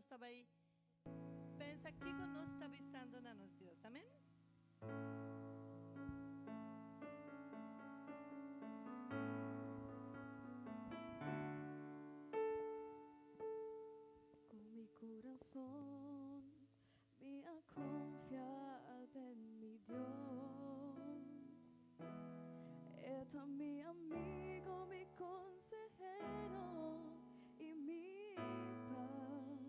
Nos ta bai pensa kiko nos ta bisando na nos Dios. Amen. Ku mi kurason mi a konfia den mi Dios. E ta mi amigo, mi konsehero i mi pas.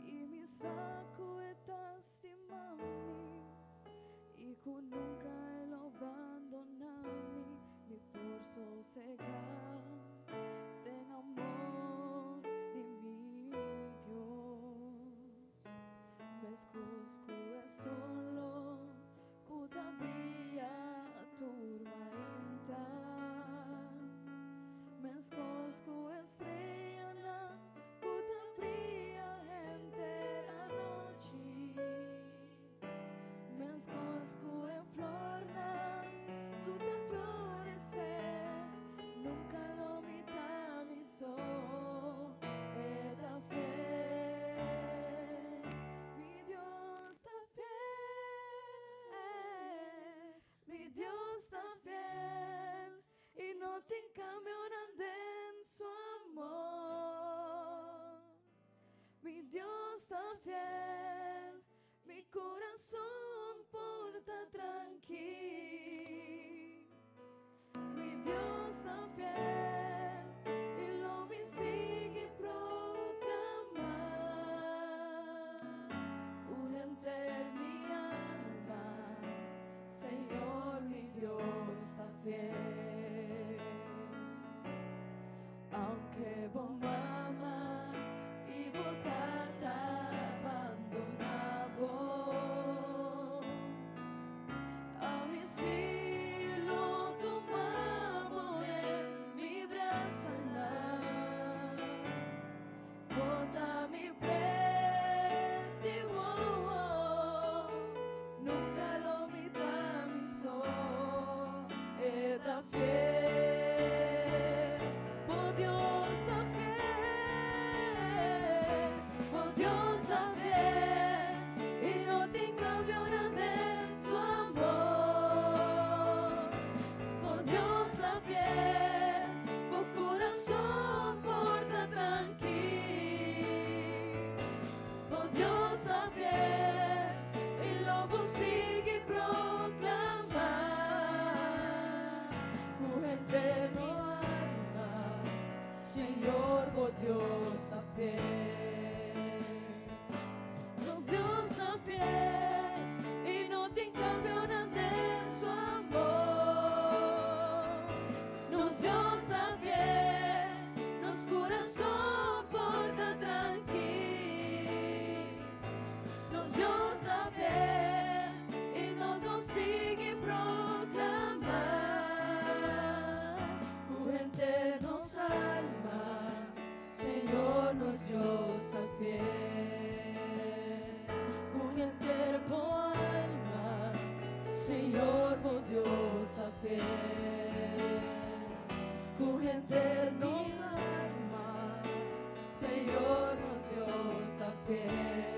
I mi sa ku e ta stima mi i ku nunka e lo bandoná mi. Mi por sosegá den amor di mi Dios. Meskos ku e solo ku ta bria tur mainta, meskos ku e streanan ku ta bria henter anochi, meskos ku e flornan ku ta floresé, nunka lo mi ta mi so. E ta fiel, mi Dios ta fiel, mi Dios ta fiel, i no tin kambionan den su amor. Mi Dios ta fiel, mi kurason por ta trankil. Mi Dios ta fiel, i lo mi sigui proklamá. Ku henter mi alma, Señor mi Dios ta fiel. Aunke bo mama i bo tata bandoná bo, ami sí lo tuma bo den mi brasanan. Bo ta mi preti, wowo, nunka lo mi ta mi so. E ta fiel, bo Dios ta fiel, bo Dios ta fiel, i no tin kambionan den su amor. Bo Dios ta fiel, bo kurason por ta trankil. Bo Dios ta fiel, i lo bo sigui proklamá. Ku henter mi alma, Señor bo Dios ta fiel. Nos Dios ta fiel, i no tin kambionan den su amor. Nos Dios ta fiel, nos kurason por ta trankil. Nos Dios ta fiel, i nos lo sigui proklamá. Ku henter nos alma, Señor nos Dios ta fiel. Ku henter bo alma, Señor bo Dios ta fiel. Ku henter nos alma, Señor nos Dios ta fiel.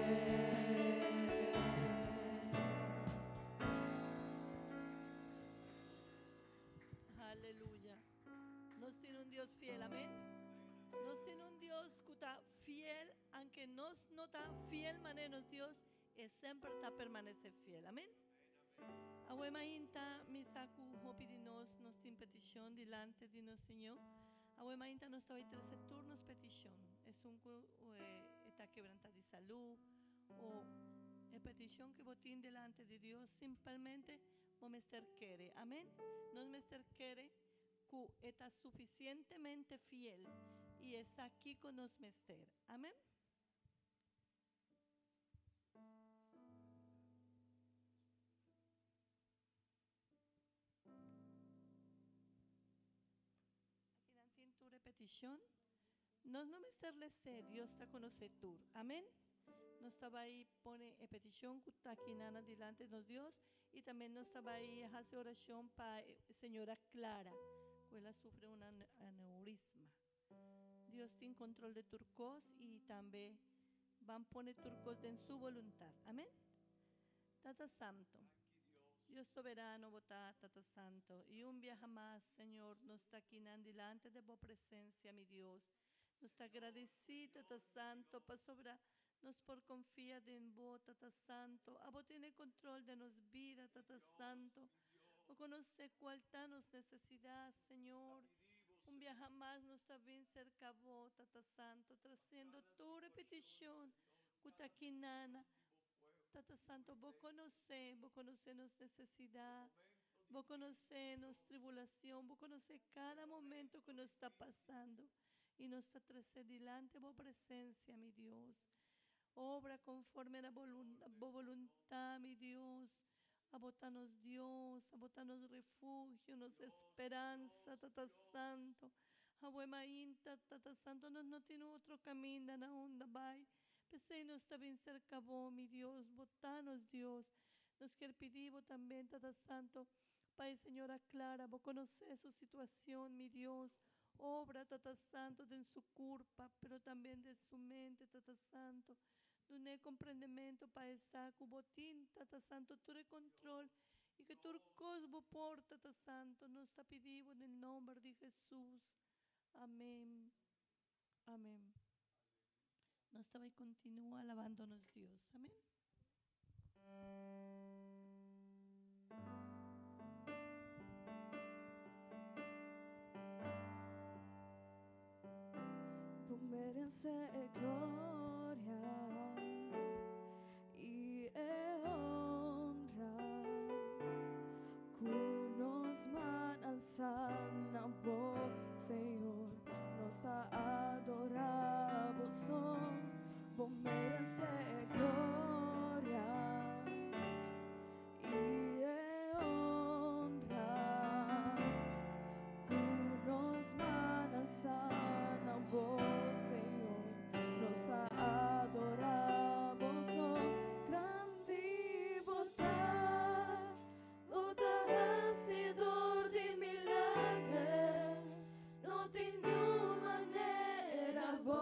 Aleluya. Nos tin un Dios fiel, amén. Nos tin un Dios ku ta fiel, aunke nos no ta fiel manera nos Dios, e semper ta permanece fiel, amén. Awe mainta mi sa ku hopi di nos nos tin petishon dilante di nos Señor. Awe mainta nos ta bai trese tur nos petishon, esun ku e ta kebrantá di salú o e petishon ku bo tin delante di Dios, simpelmente bo mester kere. Amen. Nos mester kere ku e ta sufisientemente fiel i e sa kiko nos mester. Amen. Aki nan tin tur e petishon. Nos no mester les'é, Dios ta konosé tur. Amen. Nos ta bai pone e petishon ku ta aki nan dilanti nos Dios i tambe nos ta bai hasi orashon pa señora Clara ku el a sufri un aneurisma. Dios tin control de tur cos y tambe ban pone tur cos den su voluntad. Amen. Tata Santo, Dios soberano bo ta, Tata Santo, y un biaha mas, Señor, nos ta akinan dilante de bo presencia, mi Dios. Nos ta agradeci, Tata Santo, pasobra nos por confia den bo, Tata Santo. Abo tene control de nos bida, Tata Santo. Bo conoce cual ta nos necesidad, Señor. Un biaha mas nos ta bin cerca bo, Tata Santo, trayendo tur peticion cu ta akinan. Tata Santo, bo conoce, bo conoce nos necesidad, bo conoce nos tribulacion, bo conoce cada momento cu nos ta pasando y nos ta trece dilante bo presencia, mi Dios. Obra conforme na bo voluntad, mi Dios. Abo ta nos Dios, abo ta nos refugio, nos speransa, Tata Santo. Awe mainta, Tata Santo, nos no tin otro caminda na unda bay. P'esey nos ta bin cerca bo, mi Dios, bo ta nos Dios. Nos kier pidi bo tambe, Tata Santo, pa señora Clara, bo conoce su situacion, mi Dios. Obra, Tata Santo, den su curpa, pero tambe den su mente, Tata Santo. Dun'e comprendimento pa sa cu bo tin, Tata Santo, tur control y cu tur cos bo por, Tata Santo. Nos ta pidi den nomber di Jesus. Amen. Amen. Nos ta bay continua alabando nos Dios. Amen. Bo merece gloria y honra Cu nos man alsa na bo, Señor, nos ta adora bo so. Bo merece gloria y honra Cu nos man alsa na bo, Señor, nos ta adora bo so. Grandi bo ta, bo ta hacidor di milager, no tin ningun manera bo.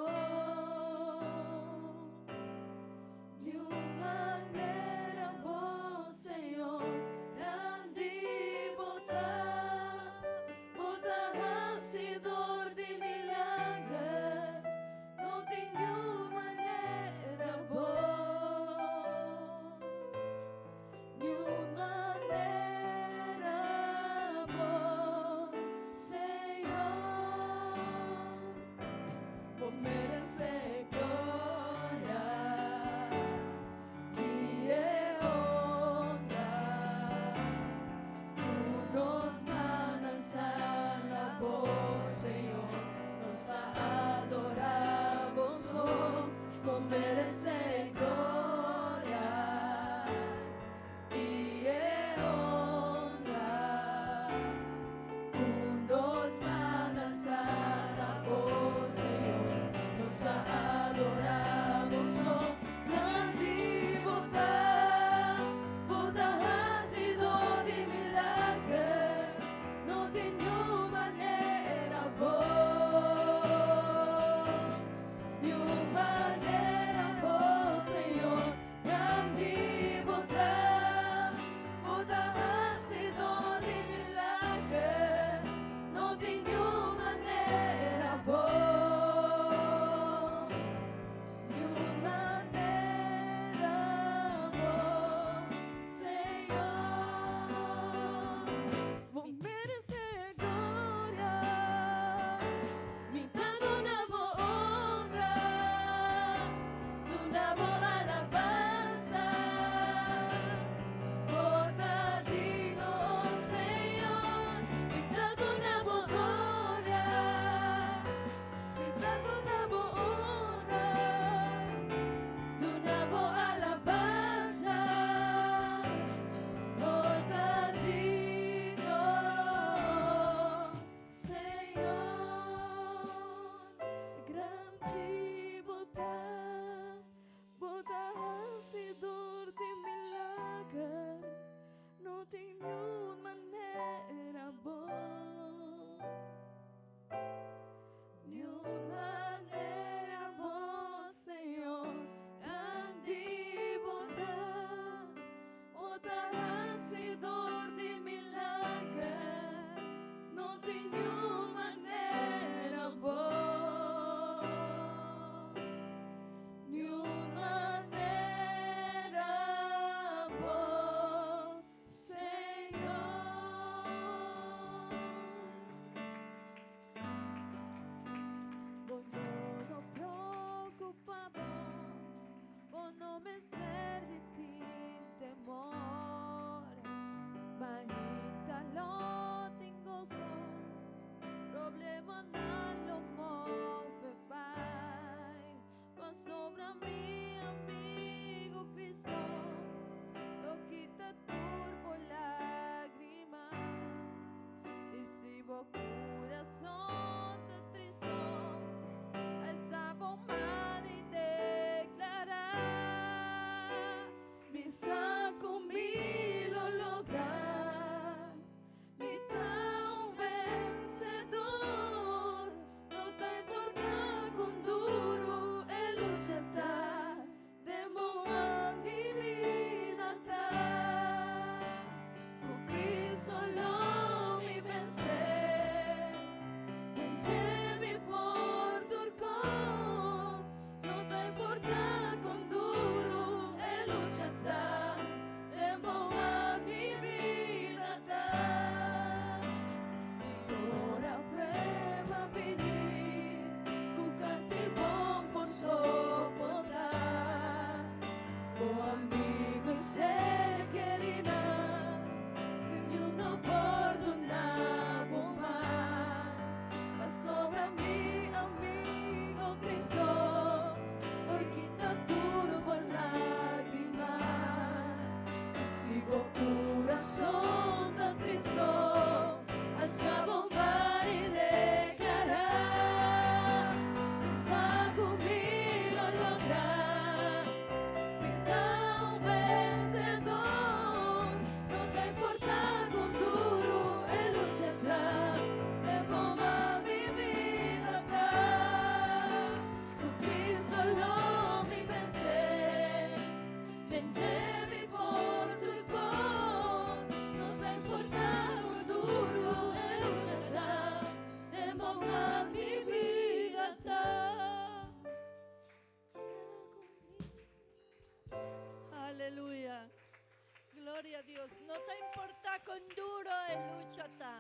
Dios. No ta importá kon duro e lucha ta.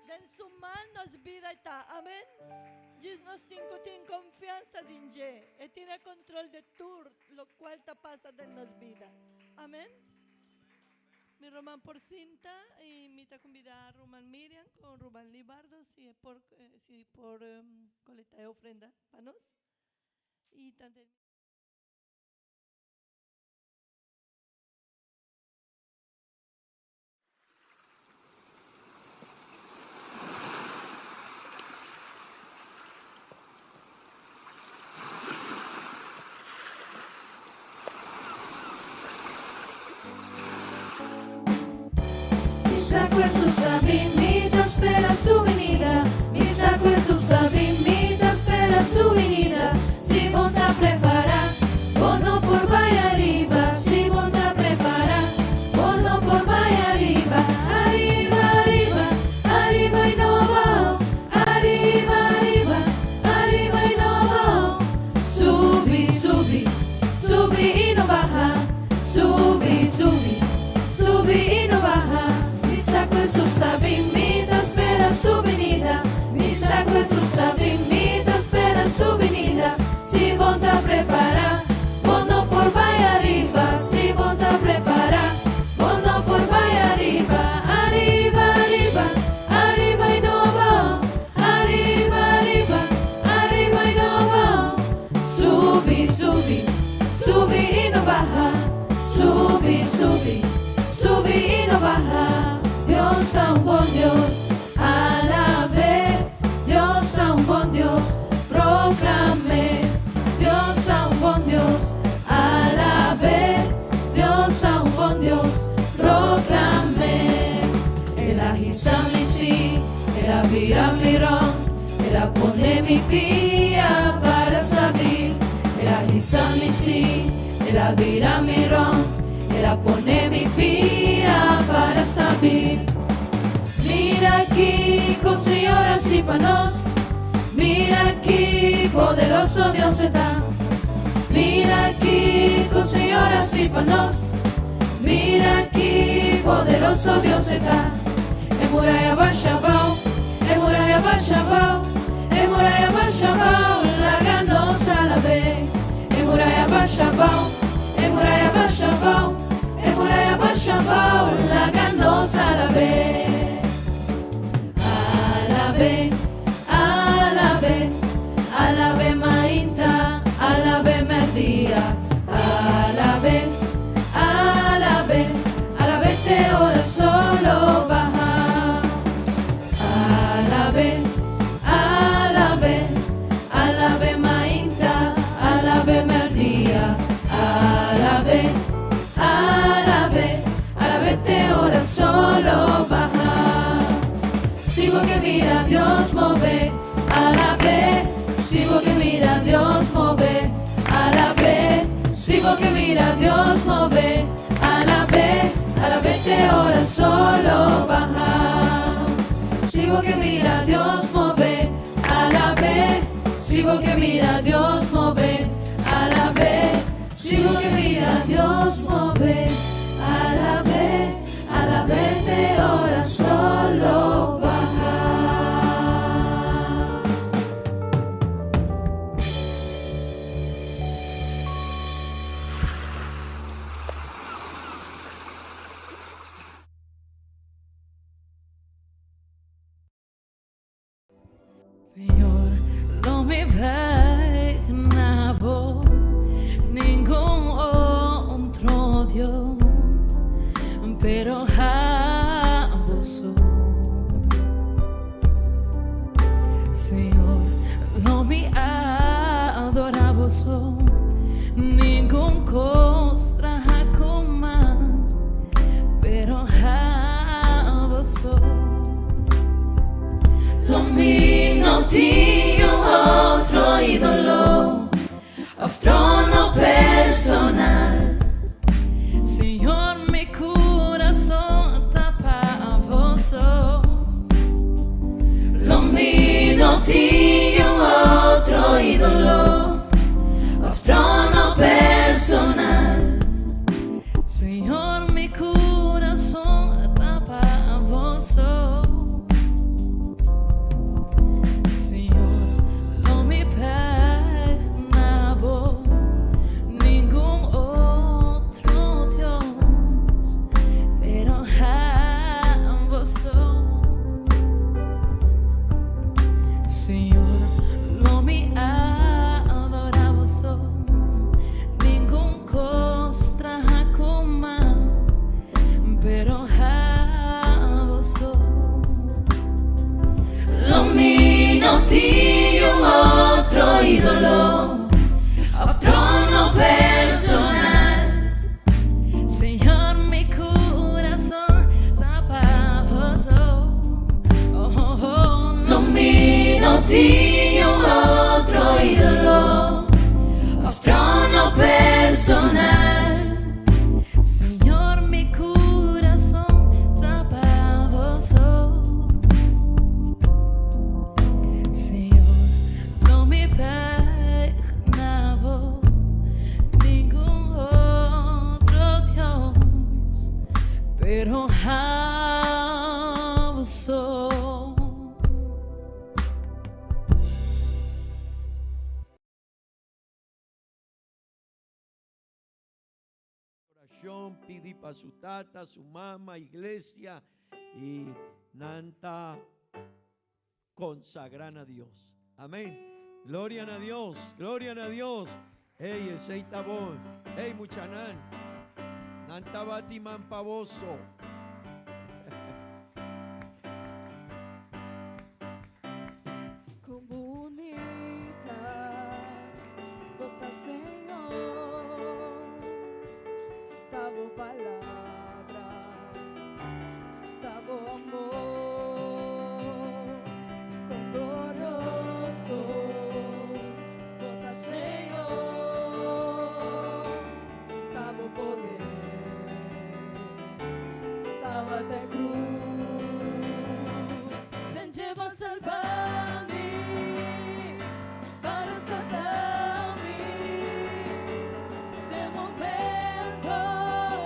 Den su man nos bida ta. Amen. Djis nos tin ku tin konfiansa den dje. E tin e kontrol di tur lokual ta pasa den nos bida. Amen. Mi ruman por sinta i mi ta kumbidá ruman Miriam kon ruman Libardo si e por si por kolektá e ofrenda pa nos. I tante. Mi sa ku Hesus ta bin, mi ta spera su binida. Mi sa ku Hesus ta bin, mi ta spera su binida. Si bo ta prepará, bo no por bai ariba. Si bo ta prepará, bo no por bai ariba. Ariba, ariba, ariba i no abao. Ariba, ariba, ariba i no abao. Subi, subi, subi i no baha. Subi, subi, subi i no baha. Mi sa ku Hesus ta bin, mi ta spera su binida. Mi sa ku Hesus ta bin, mi ta spera su binida. Si bo ta prepará, bo no por bai ariba. Si bo ta prepará, bo no por bai ariba. Ariba, ariba, ariba i no abao. Ariba, ariba, ariba i no abao. Subi, subi, subi i no baha. Subi, subi, subi i no baha. Dios ta un bon Dios, alab'é. Dios ta un bon Dios, proklam'é. Dios ta un bon Dios, alab'é. Dios ta un bon Dios, proklam'é. El a hisa mi sí, el a bira mi rònt, el a pone mi pia para stabil. El a hisa mi sí, el a bira mi rònt, el a pone mi pia para stabil. Mira kiko Señor a hasi pa nos, mira ki poderoso Dios e ta. Mira kiko Señor a hasi pa nos, mira ki poderoso Dios e ta. E muraya basha abao, e muraya basha abao, e muraya basha abao, laga nos alab'é. E muraya basha abao, e muraya basha abao, e muraya basha abao, laga nos alab'é. Alab'é, alab'é, alab'é mainta, alab'é merdia. Alab'é, alab'é, alab'é te ora solo baha. Alab'é, alab'é, alab'é mainta, alab'é merdia. Alab'é, alab'é, alab'é te ora solo baha. Si bo ke mira Dios move, alab'é. Si bo ke mira Dios move, alab'é. Si bo ke mira Dios move, alab'é. Alab'é te ora solo baha. Si bo ke mira Dios move, alab'é. Si bo ke mira Dios move, alab'é. Si bo ke mira Dios move, alab'é. Alab'é te ora solo baha. Señor, lo mi bai na bo, ningun otro Dios, pero abo so. Señor, lo mi adora bo so, ningun kos traha ku man, pero abo so. Lo mi no tin un otro ídolo of trono personal. Señor, mi kurason ta pa bo so. Lo mi no tin un otro ídolo of trono personal. Señor, mi kurason. orashon, pidi pa su tata, su mama, iglesia i nan ta konsagrá na Dios. Amén. Gloria na Dios, gloria na Dios. Ey, esei ta bon. Ey, muchanan, nan ta bati man pa boso. Con bunita bo ta Señor, ta bo palabra, ta bo amor. Con glorioso bo ta Señor, ta bo poder, ta bate cruz. Den dje bo salba mi, pa rescata mi. Den momento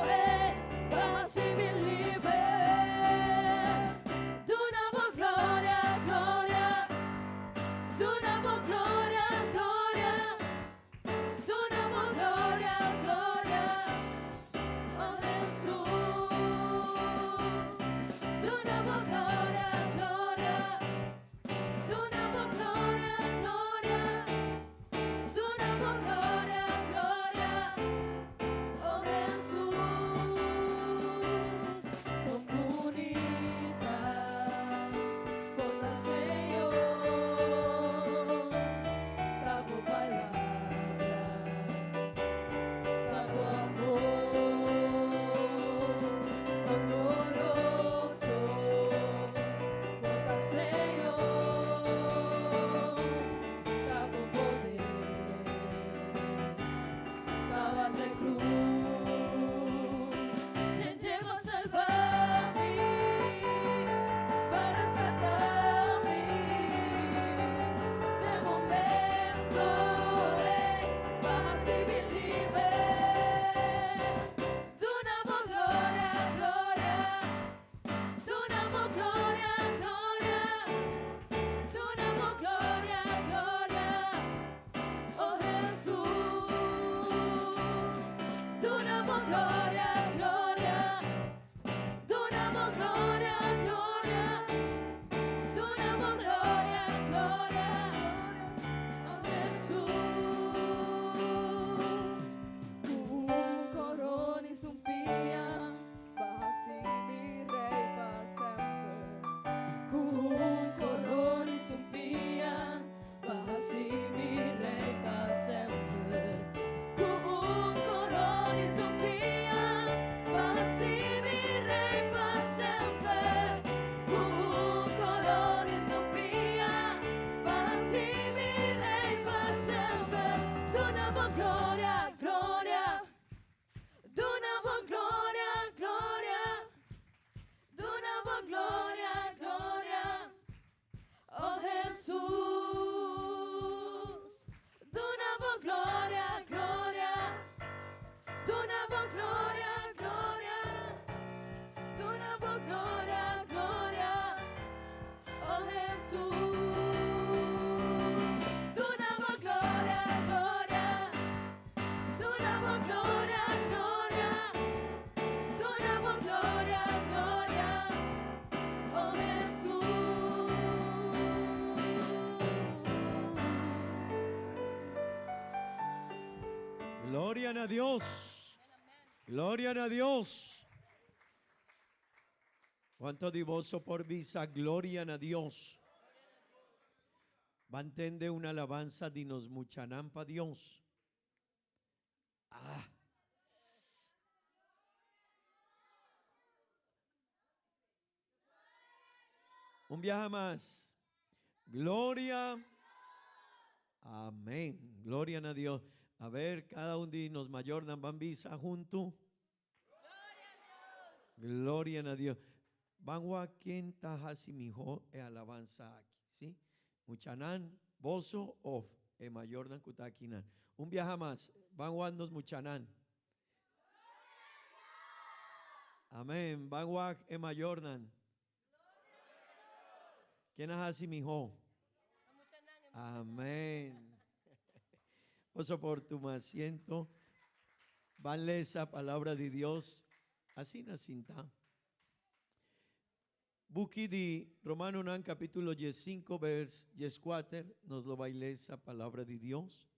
ey, pa haci mi liber. Duna bo gloria, gloria. Duna bo gloria, gloria. Duna bo gloria, gloria. Oh Jesus. Duna bo gloria, gloria. Duna bo gloria, gloria. Duna bo gloria, gloria. Oh Jesus. Con bunita bo ta Señor, ta bo palabra, ta bo amor, oh glorioso, bo ta Señor, ta bo poder, ta bate cruz, den dje bo a salba mi, pa rescata mi, den momento ey, pa haci mi liber. Duna bo gloria, gloria, duna bo gloria, gloria, duna bo gloria, gloria, oh Jesus. Duna bo gloria, gloria, duna bo gloria, gloria, duna bo gloria, gloria, oh Jesus. Cu un corona y sumpiña, B'a haci mi rey pa semper. Cu un corona y sumpiña, B'a haci mi rey pa semper. Cu un corona y sumpiña, B'a haci mi rey pa semper. Cu un corona y sumpiña, B'a haci mi rey pa semper. Duna bo gloria, gloria. Duna bo gloria, gloria. Duna bo gloria, gloria. Oh Jesus. Duna bo gloria, gloria. Duna bo gloria, gloria. Duna bo gloria, gloria. Oh Jesus. Duna bo gloria, gloria. Duna bo gloria, gloria. Duna bo gloria, gloria. Oh Jesus. Gloria na Dios. Gloria na Dios. Cuanto di boso por bisa gloria na Dios? Ban tende un alabanza di nos muchanan pa Dios. Ah. Un biaha mas. Gloria. Amén. Gloria na Dios. A ver, cada un di nos mayornan ban bisa hunto. Gloria na Dios. Ban wak ken ta hasi miho e alabanza aki, si? Muchanan, boso of e mayornan ku ta akinan. Un biaha mas, ban wak nos muchanan. Amén. Ban wak e mayornan. Ken a hasi miho? Amén. Boso por tuma asiento. Ban lesa palabra di Dios asina sinta. Buki di Romanonan capítulo 15 vers 14 nos lo bai lesa palabra di Dios.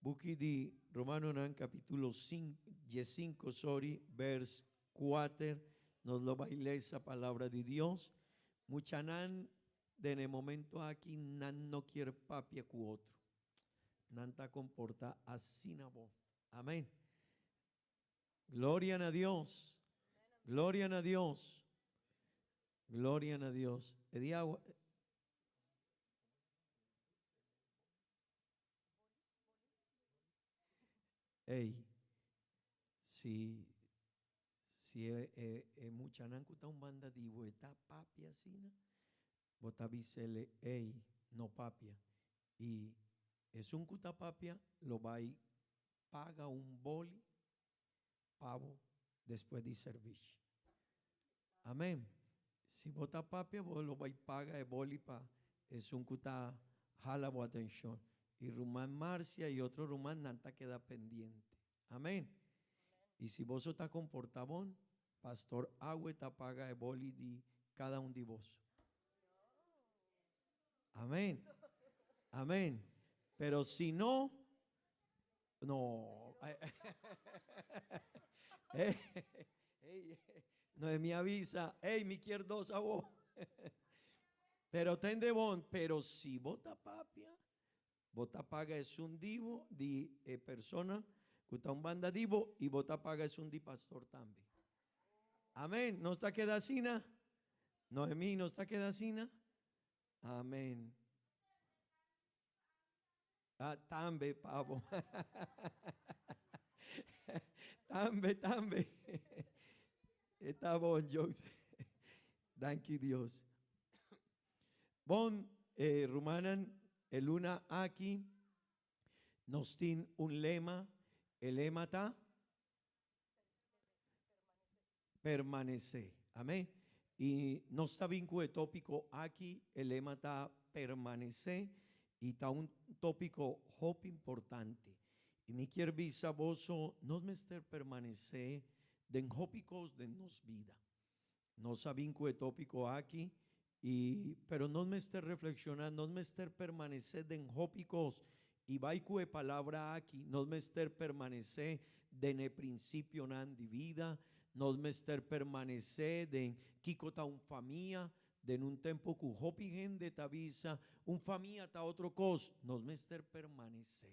Buki di Romanonan capítulo 5, sorry, vers 4 nos lo bai lesa palabra di Dios. Muchanan den e momento aki nan no kier papia cu otro. Nan ta comporta asina bon. Amen. Gloria na Dios. Gloria na Dios. Gloria na Dios. E dia Ey, si si e e e muchanan ku ta un banda di bo e ta papia asina, bo ta bis'ele, ey, no papia. I esun ku ta papia lo bai paga un boli pa bo despues di servishi. Amen. Si bo ta papia, bo lo bai paga e boli pa esun ku ta hala bo atenshon. I ruman Marcia i otro ruman nan ta keda pendiente. Amen. I si boso ta komportá bon, Pastor Awe ta paga e boli di kada un di boso. Amen. Amen. Pero si no, no. Hey, Noemi avisa, hey, mi kier dos awo. Pero tende bon, pero si bo ta papia, bo ta paga esun di bo, di e persona ku ta un banda di bo, i bo ta paga esun di pastor tambe. Amen. Nos ta keda asina? Noemi, nos ta keda asina? Amen. Ah, tambe, pavo. Tambe, tambe. Está bon, José. Danki Dios. Bon, eh, rumannan, e luna aki nos tin un lema. E lema ta permanece. Amén. Y nos ta bin cu e topico aki, e lema ta permanece y ta un topico hopi importante. Y mi kier bisa boso, nos mester permanece den hopi cos den nos bida. Nos a bin cu e topico aki y pero nos mester reflexiona, nos mester permanece den hopi cos y bay cu e palabra aki, nos mester permanece den e principionan di bida, nos mester permanece den kico ta un famia, den un tempo cu hopi hende ta bisa un famia ta otro cos, nos mester permanece.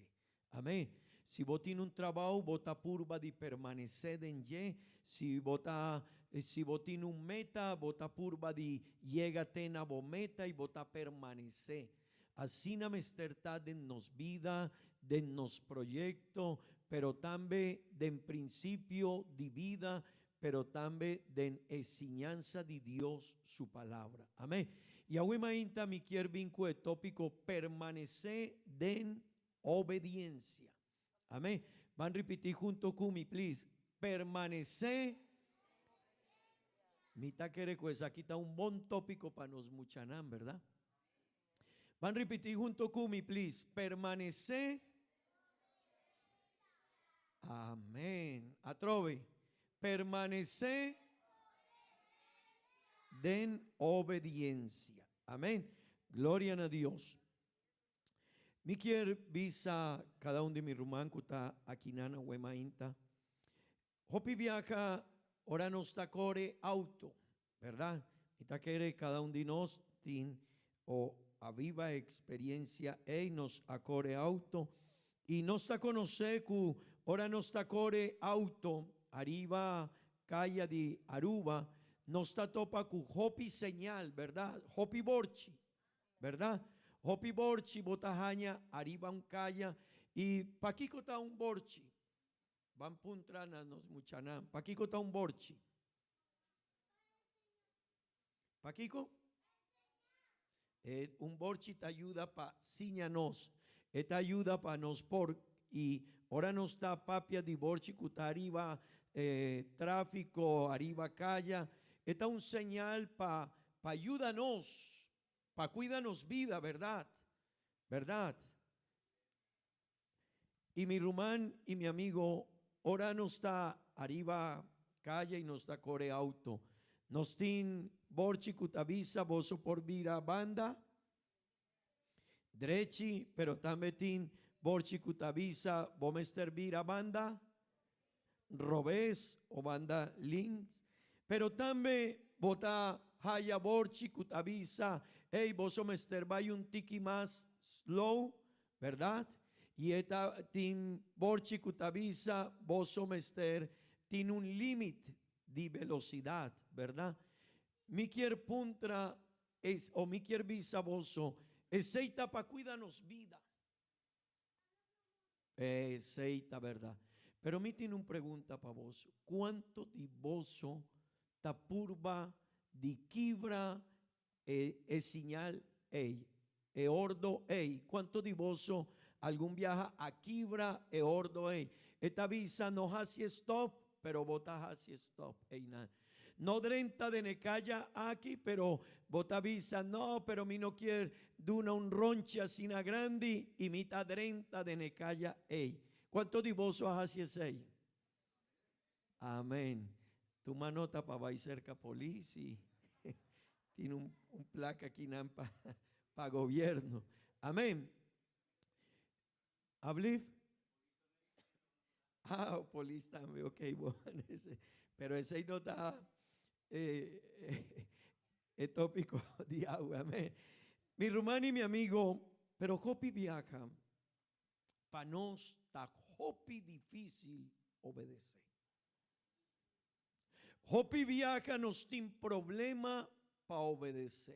Amén. Si bo tin un trabou, bo ta purba di permanesé den dje. Si bo ta, si bo tin un meta, bo ta purba di yega te na bo meta i bo ta permanesé. Asina mester ta den nos bida, den nos proyekto, pero tambe den prinsipio di bida, pero tambe den e siñansa di Dios su Palabra. Amén. I awe mainta mi kier bin ku e tópiko Permanesé den Obediencia. Amén. Ban ripití hunto ku mi, please. Permanesé. Mi ta kere ku esaki ta un bon tópiko pa nos muchanan, bèrdat? Ban ripití hunto ku mi, please. Permanesé. Amén. Atrobe. Permanesé den obediencia. Amén. Gloria na Dios. Mi kier bisa kada un di mi ruman ku ta akinan awe mainta, hopi biaha ora nos ta kore auto, bèrdat? Mi ta kere kada un di nos tin o a biba e eksperensia ei, nos a kore auto i nos ta konosé ku ora nos ta kore auto ariba kaya di Aruba, nos ta topa ku hopi señal, bèrdat? Hopi borchi. Berdad? Hopi borchi bo ta haña ariba un caya y pakico ta un borchi? Ban puntra na nos muchanan, pakico ta un borchi? Pakico? E un borchi ta yuda pa siña nos, e ta yuda pa nos por y ora nos ta papia di borchi cu ta ariba e trafico, ariba caya, e ta un señal pa Pa yuda nos, pa cuida nos bida, berdad? Berdad. Y mi ruman y mi amigo, ora nos ta ariba caya y nos ta core auto, nos tin borchi cu ta bisa boso por bira banda drechi, pero tambe tin borchi cu ta bisa bo mester bira banda robes o banda links. Pero tambe bo ta haya borchi cu ta bisa, hey, boso mester bay un tiki mas slow, berdad? Y e ta tin borchi cu ta bisa boso mester tin un limit di velocidad, berdad? Mi kier puntra es o mi kier bisa boso, esey ta pa cuida nos bida. Esey ta berdad. Pero mi tin un pregunta pa boso, cuanto di boso ta purba di kibra e e siñal ey, e ordo ey? Cuanto di boso algun biaha a kibra e ordo ey? E ta bisa no haci stop, pero bo ta haci stop eynan. No drenta den e caya aki, pero bo ta bisa, no, pero mi no kier duna un ronchi asina grandi y mi ta drenta den e caya ey. Cuanto di boso a haci esey? Amen. Tuma nota pa bay cerca polis y tin un, un placa akinan pa, pa gobierno. Amen. Ablief? Ah, polis tambe, ok, bon. Pero esey no ta eh, e tópico di awe, amen. Mi ruman y mi amigo, pero hopi biaha, pa nos ta hopi difícil obedece. Hopi biaha nos tin problema pa obedece.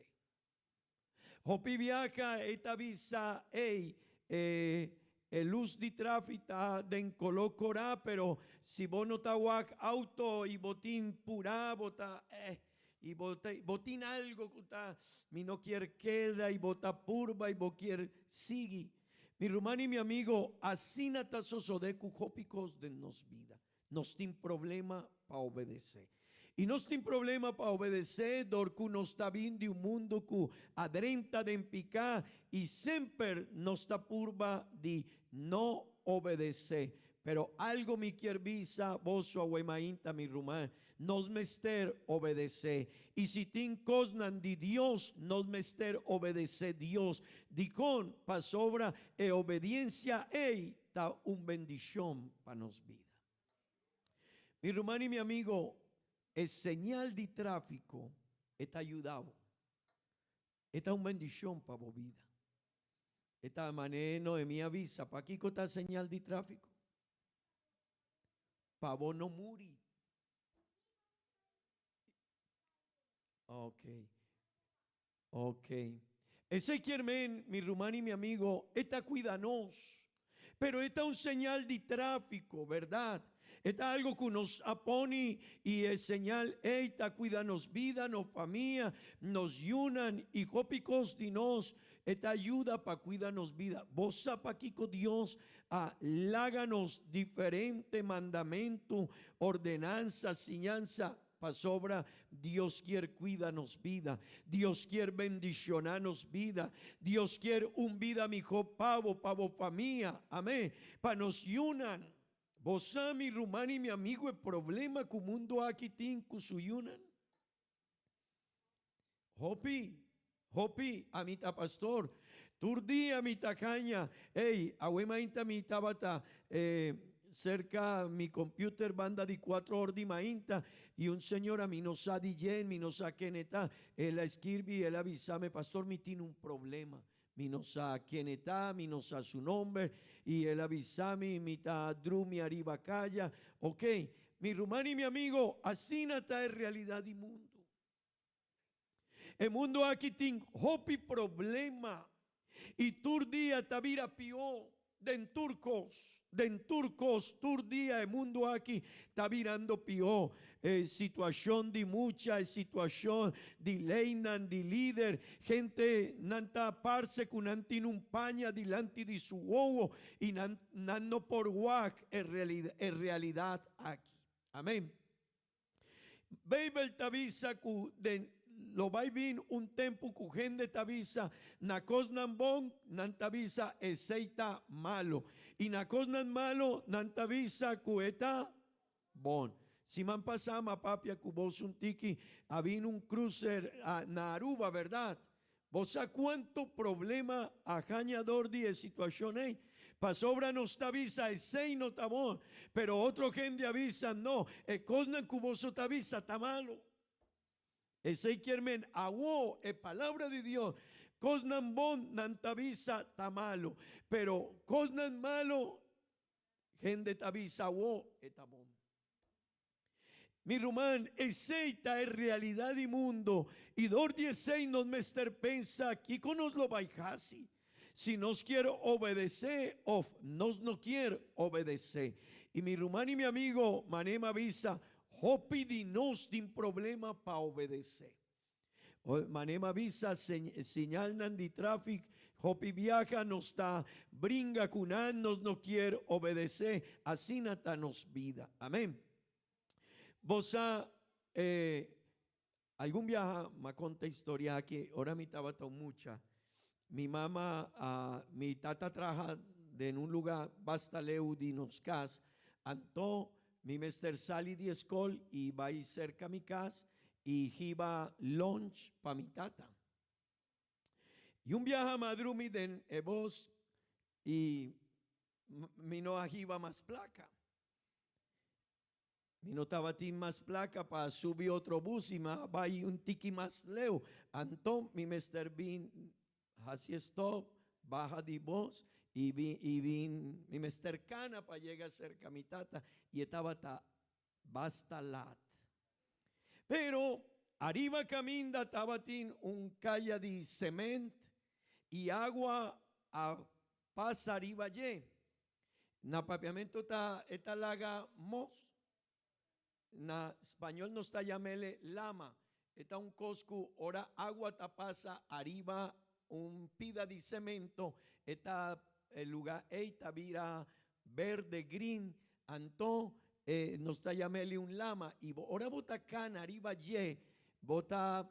Hopi biaha e ta bisa, Ey, e e lus di trafik ta den koló korá, pero si bo no ta wak auto y bo tin purá, bo ta eh, y bo ta bo tin algo ku ta mi no kier keda y bo ta purba y bo kier sigui. Mi ruman y mi amigo, asina ta sosodé ku hopi kos den nos bida. Nos tin problema pa obedecé. Y nos tin problema pa obedecé dor cu nos ta bin di un mundo cu a drenta den picá y semper nos ta purba di no obedecé. Pero algo mi kier bisa boso awe mainta mi ruman, nos mester obedecé. Y si tin cosnan di Dios, nos mester obedecé Dios. Dicon? Pasobra e obediencia ey ta un bendicion pa nos bida. Mi ruman y mi amigo, e señal di trafico e ta yuda bo. E ta un bendicion pa bo bida. E ta mane Noemi a bisa, pakico ta señal di trafico? Pa bo no muri. Ok. Ok. Esey kier men, mi ruman y mi amigo, e ta cuida nos. Pero e ta un señal di trafico, berdad? E ta algo cu nos a poni y e señal ey ta cuida nos bida, nos famia, nos yunan y hopi cos di nos. E ta yuda pa cuida nos bida. Bo sa pakico Dios a laga nos diferente mandamento, ordenanza, siñanza? Pasobra Dios kier cuida nos bida. Dios kier bendiciona nos bida. Dios kier un bida miho pa bo, pa bo famia. Amen. Pa nos yunan. Bo sa, mi ruman y mi amigo, e problema cu mundo aki tin cu su yunan? Hopi, hopi, ami ta pastor. Tur dia mi ta caña. Ey, awe mainta mi tabata eh, cerca mi computer banda di cuatro or di mainta y un señora mi no sa di yen, mi no sa ken e ta. El a skirbi, el a bisame, pastor mi tin un problema. Mi no sa ken e ta, mi no sa su nomber y el a bisami mi ta drumi ariba caya. Ok, mi ruman y mi amigo, asina ta e realidad di mundo. E mundo aki tin hopi problema y tur dia ta bira pió den tur cos, den tur cos, tur dia e mundo aki ta birando pió. E situacion di mucha, e situacion di leynan, di lider, hente nan ta parce cu nan tin un paña dilanti di su wowo y nan nan no por wak e e realidad aki. Amen. Beibel ta bisa ku den lo bai bin un tempu ku hende ta bisa na kosnan bon, nan ta bisa esei ta malu. I na kosnan malu, nan ta bisa ku e ta bon. Siman pasá m'a papia ku bos un tiki, a bin un cruiser na Aruba, bèrdat? Bo sa kuantu problema a haña dor di e situashon ei? Pasobra nos ta bisa esei no ta bon, pero otro hende a bisa no, e kosnan ku boso ta bisa ta malu. Esei kier men awo e palabra di Dios, kosnan bon nan ta bisa ta malu, pero kosnan malu hende ta bisa awo e ta bon. Mi ruman, esei ta e realidat di mundo i dor di esei nos mester pensa kiko nos lo bai hasi, si nos kier obedesé òf nos no kier obedesé. I mi ruman i mi amigo, manera mi a bisa, hopi di nos tin problema pa obedesé. Manera mi a bisa, señalnan di trafik, hopi biaha nos ta bringa ku nan, nos no kier obedesé, asina ta nos bida. Amén. Bo sa, eh, algun biaha mi a konta historia aki, ora mi tabata un mucha, mi mama a, mi tata traha den un luga basta leu di nos kas, anto mi mester sali di e skol i bai serka mi kas i hiba lunch pa mi tata. I un biaha mi a drumi den e bos i mi no a hiba mas plaka. Mi no tabatin mas plaka pa subi otro bus i mi a bai un tiki mas leu. Anto mi mester bin hasi stop, baha di bus i bin i bin mi mester kana pa yega serka mi tata i e tabata basta lat. Pero ariba kaminda tabatin un kaya di sement i agua a pasa riba dje. Na papiamento ta e ta laga mos. Na spañol nos ta yam'ele lama. E ta un kos ku ora agua ta pasa ariba un pida di semento e ta e luga ei ta bira berde, green, anto e nos ta yam'ele un lama i bo ora bo ta kana ariba dje bo ta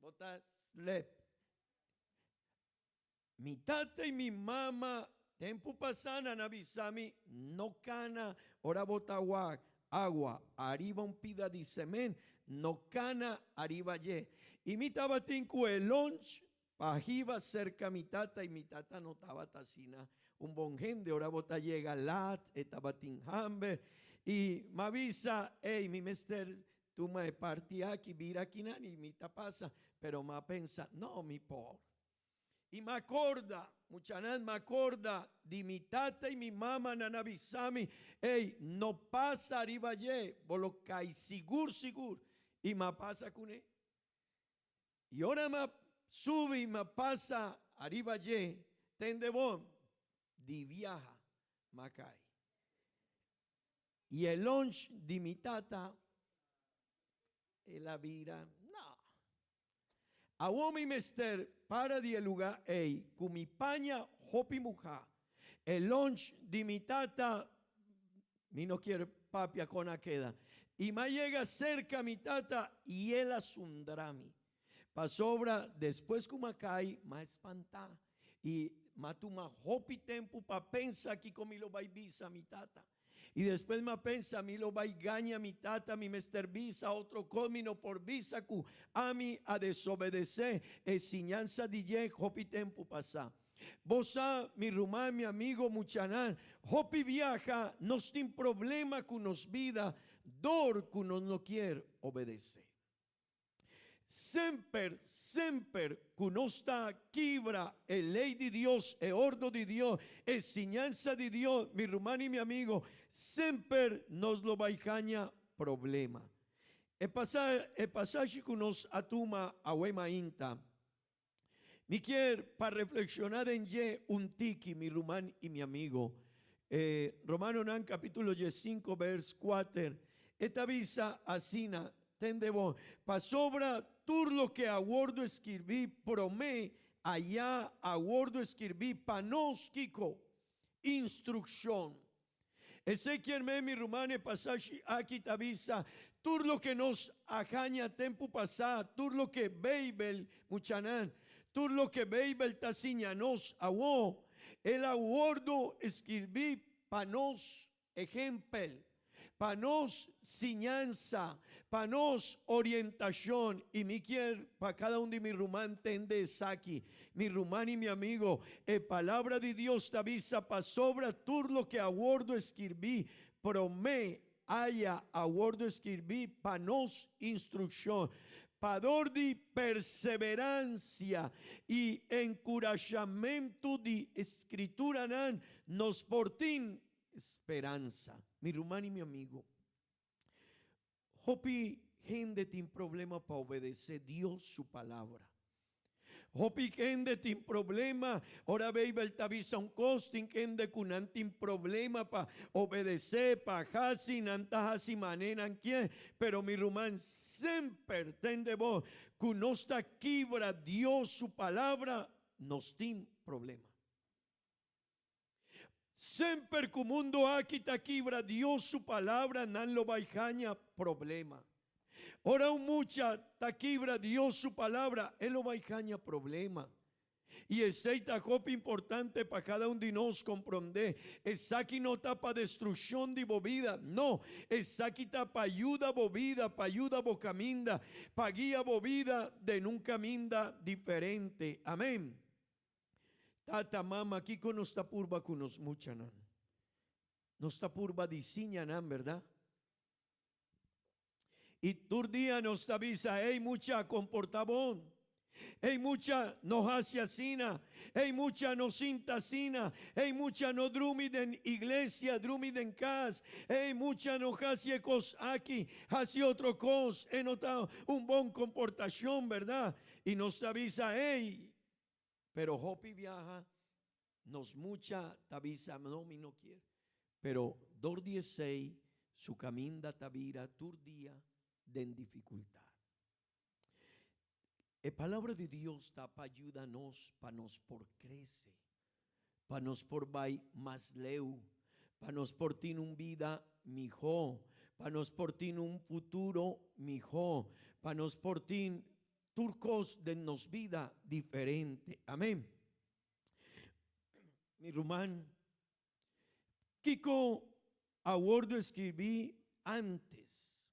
bo ta slep. Mi tata i mi mama tempu pasá nan a bisa mi, No kana ora bo ta wak agua ariba un pida di semen, no kana ariba dje. I mi tabatin ku e lunch pa hiba serka mi tata i mi tata no tabata asina un bon hende, ora bo ta yega lat e tabatin hamber. I m'a bisa, Ey, mi mester tuma e parti aki, bira akinan i mi ta pasa. Pero m'a pensa, No, mi por. I m'a corda, muchanan, m'a corda di mi tata i mi mama nan a bisa mi, Ey, no pasa riba dje, bo lo cay sigur sigur. I m'a pasa cune. I ora m'a subi, m'a pasa ariba dje, tende bon, di biaha m'a cay. I e lunch di mi tata, el a bira, no. Awor mi mester para di e lugá ei ku mi paña hopi muhá. E lunch di mi tata, mi no kier papia kon a keda. I m'a yega serka mi tata i el a sundra mi. Pasobra despues ku m'a kai, m'a spantá i m'a tuma hopi tempu pa pensa kiko mi lo bai bisa mi tata. I despues m'a pensa, mi lo bai gaña mi tata, mi mester bisa otro kos, mi no por bisa ku ami a desobedesé e siñansa di dje hopi tempu pasá. Bo sa, mi ruman, mi amigo, muchanan, hopi biaha nos tin problema ku nos bida dor ku nos no kier obedesé. Semper, semper ku nos ta kibra e lei di Dios, e ordo di Dios, e siñansa di Dios, mi ruman i mi amigo, semper nos lo bai haña problema. E pasa, e pasashi ku nos a tuma awe mainta, mi kier pa reflekshoná den dje un tiki, mi ruman i mi amigo. E Romanonan kapítulo diesinko bèrs kuater, e ta bisa asina, Tende bon, pasobra tur loke a wòrdu skirbí promé ayá a wòrdu skirbí pa nos, kiko? Instrukshon. Esei kier men mi ruman e pasashi aki ta bisa tur loke nos a haña tempu pasá, tur loke Beibel, muchanan, tur loke Beibel ta siña nos awó, el a wòrdu skirbí pa nos ehèmpel, pa nos siñansa, pa nos orientashon. I mi kier pa kada un di mi ruman tende esaki. Mi ruman i mi amigo, e Palabra di Dios ta bisa pasobra tur loke a wòrdu skirbí promé aya a wòrdu skirbí pa nos instrukshon, pa dor di perseveransia i enkurashamentu di Skrituranan nos por tin speransa. Mi ruman i mi amigo, hopi hende tin problema pa obedesé Dios su Palabra. Hopi hende tin problema ora Beibel ta bisa un kos, tin hende ku nan tin problema pa obedesé, pa hasi, nan ta hasi manera nan kier. Pero mi ruman, semper tende bo ku nos ta kibra Dios su Palabra, nos tin problema. Semper ku mundu aki ta kibra Dios su palabra nan lo bai haña problema. Ora un mucha ta kibra Dios su palabra e lo bai haña problema. I esei ta hopi importante pa kada un di nos komprondé. Esaki no ta pa destrukshon di bo bida, no, esaki ta pa yuda bo bida, pa yuda bo kaminda, pa guia bo bida den un kaminda diferente. Amen. Tata, mama, kiko nos ta purba ku nos muchanan? Nos ta purba di siña nan, bèrdat? I tur dia nos ta bisa, Hey mucha, komportá bon. Hey mucha, no hasi asina. Hey mucha, no sinta asina. Hey mucha, no drumi den iglesia, drumi den kas. Hey mucha, no hasi e kos aki, hasi otro kos. E no ta un bon komportashon, bèrdat? I nos ta bisa, Hey, Pero hopi biaha nos mucha ta bisa no mi no kier. Pero dor di esey su caminda ta bira tur dia den dificultad. E palabra di Dios ta pa yuda nos pa nos por crece, pa nos por bay mas leu, pa nos por tin un bida miho, pa nos por tin un futuro miho, pa nos por tin Tur kos den nos bida diferente. Amén. Mi ruman, kiko a wordu eskribi antes?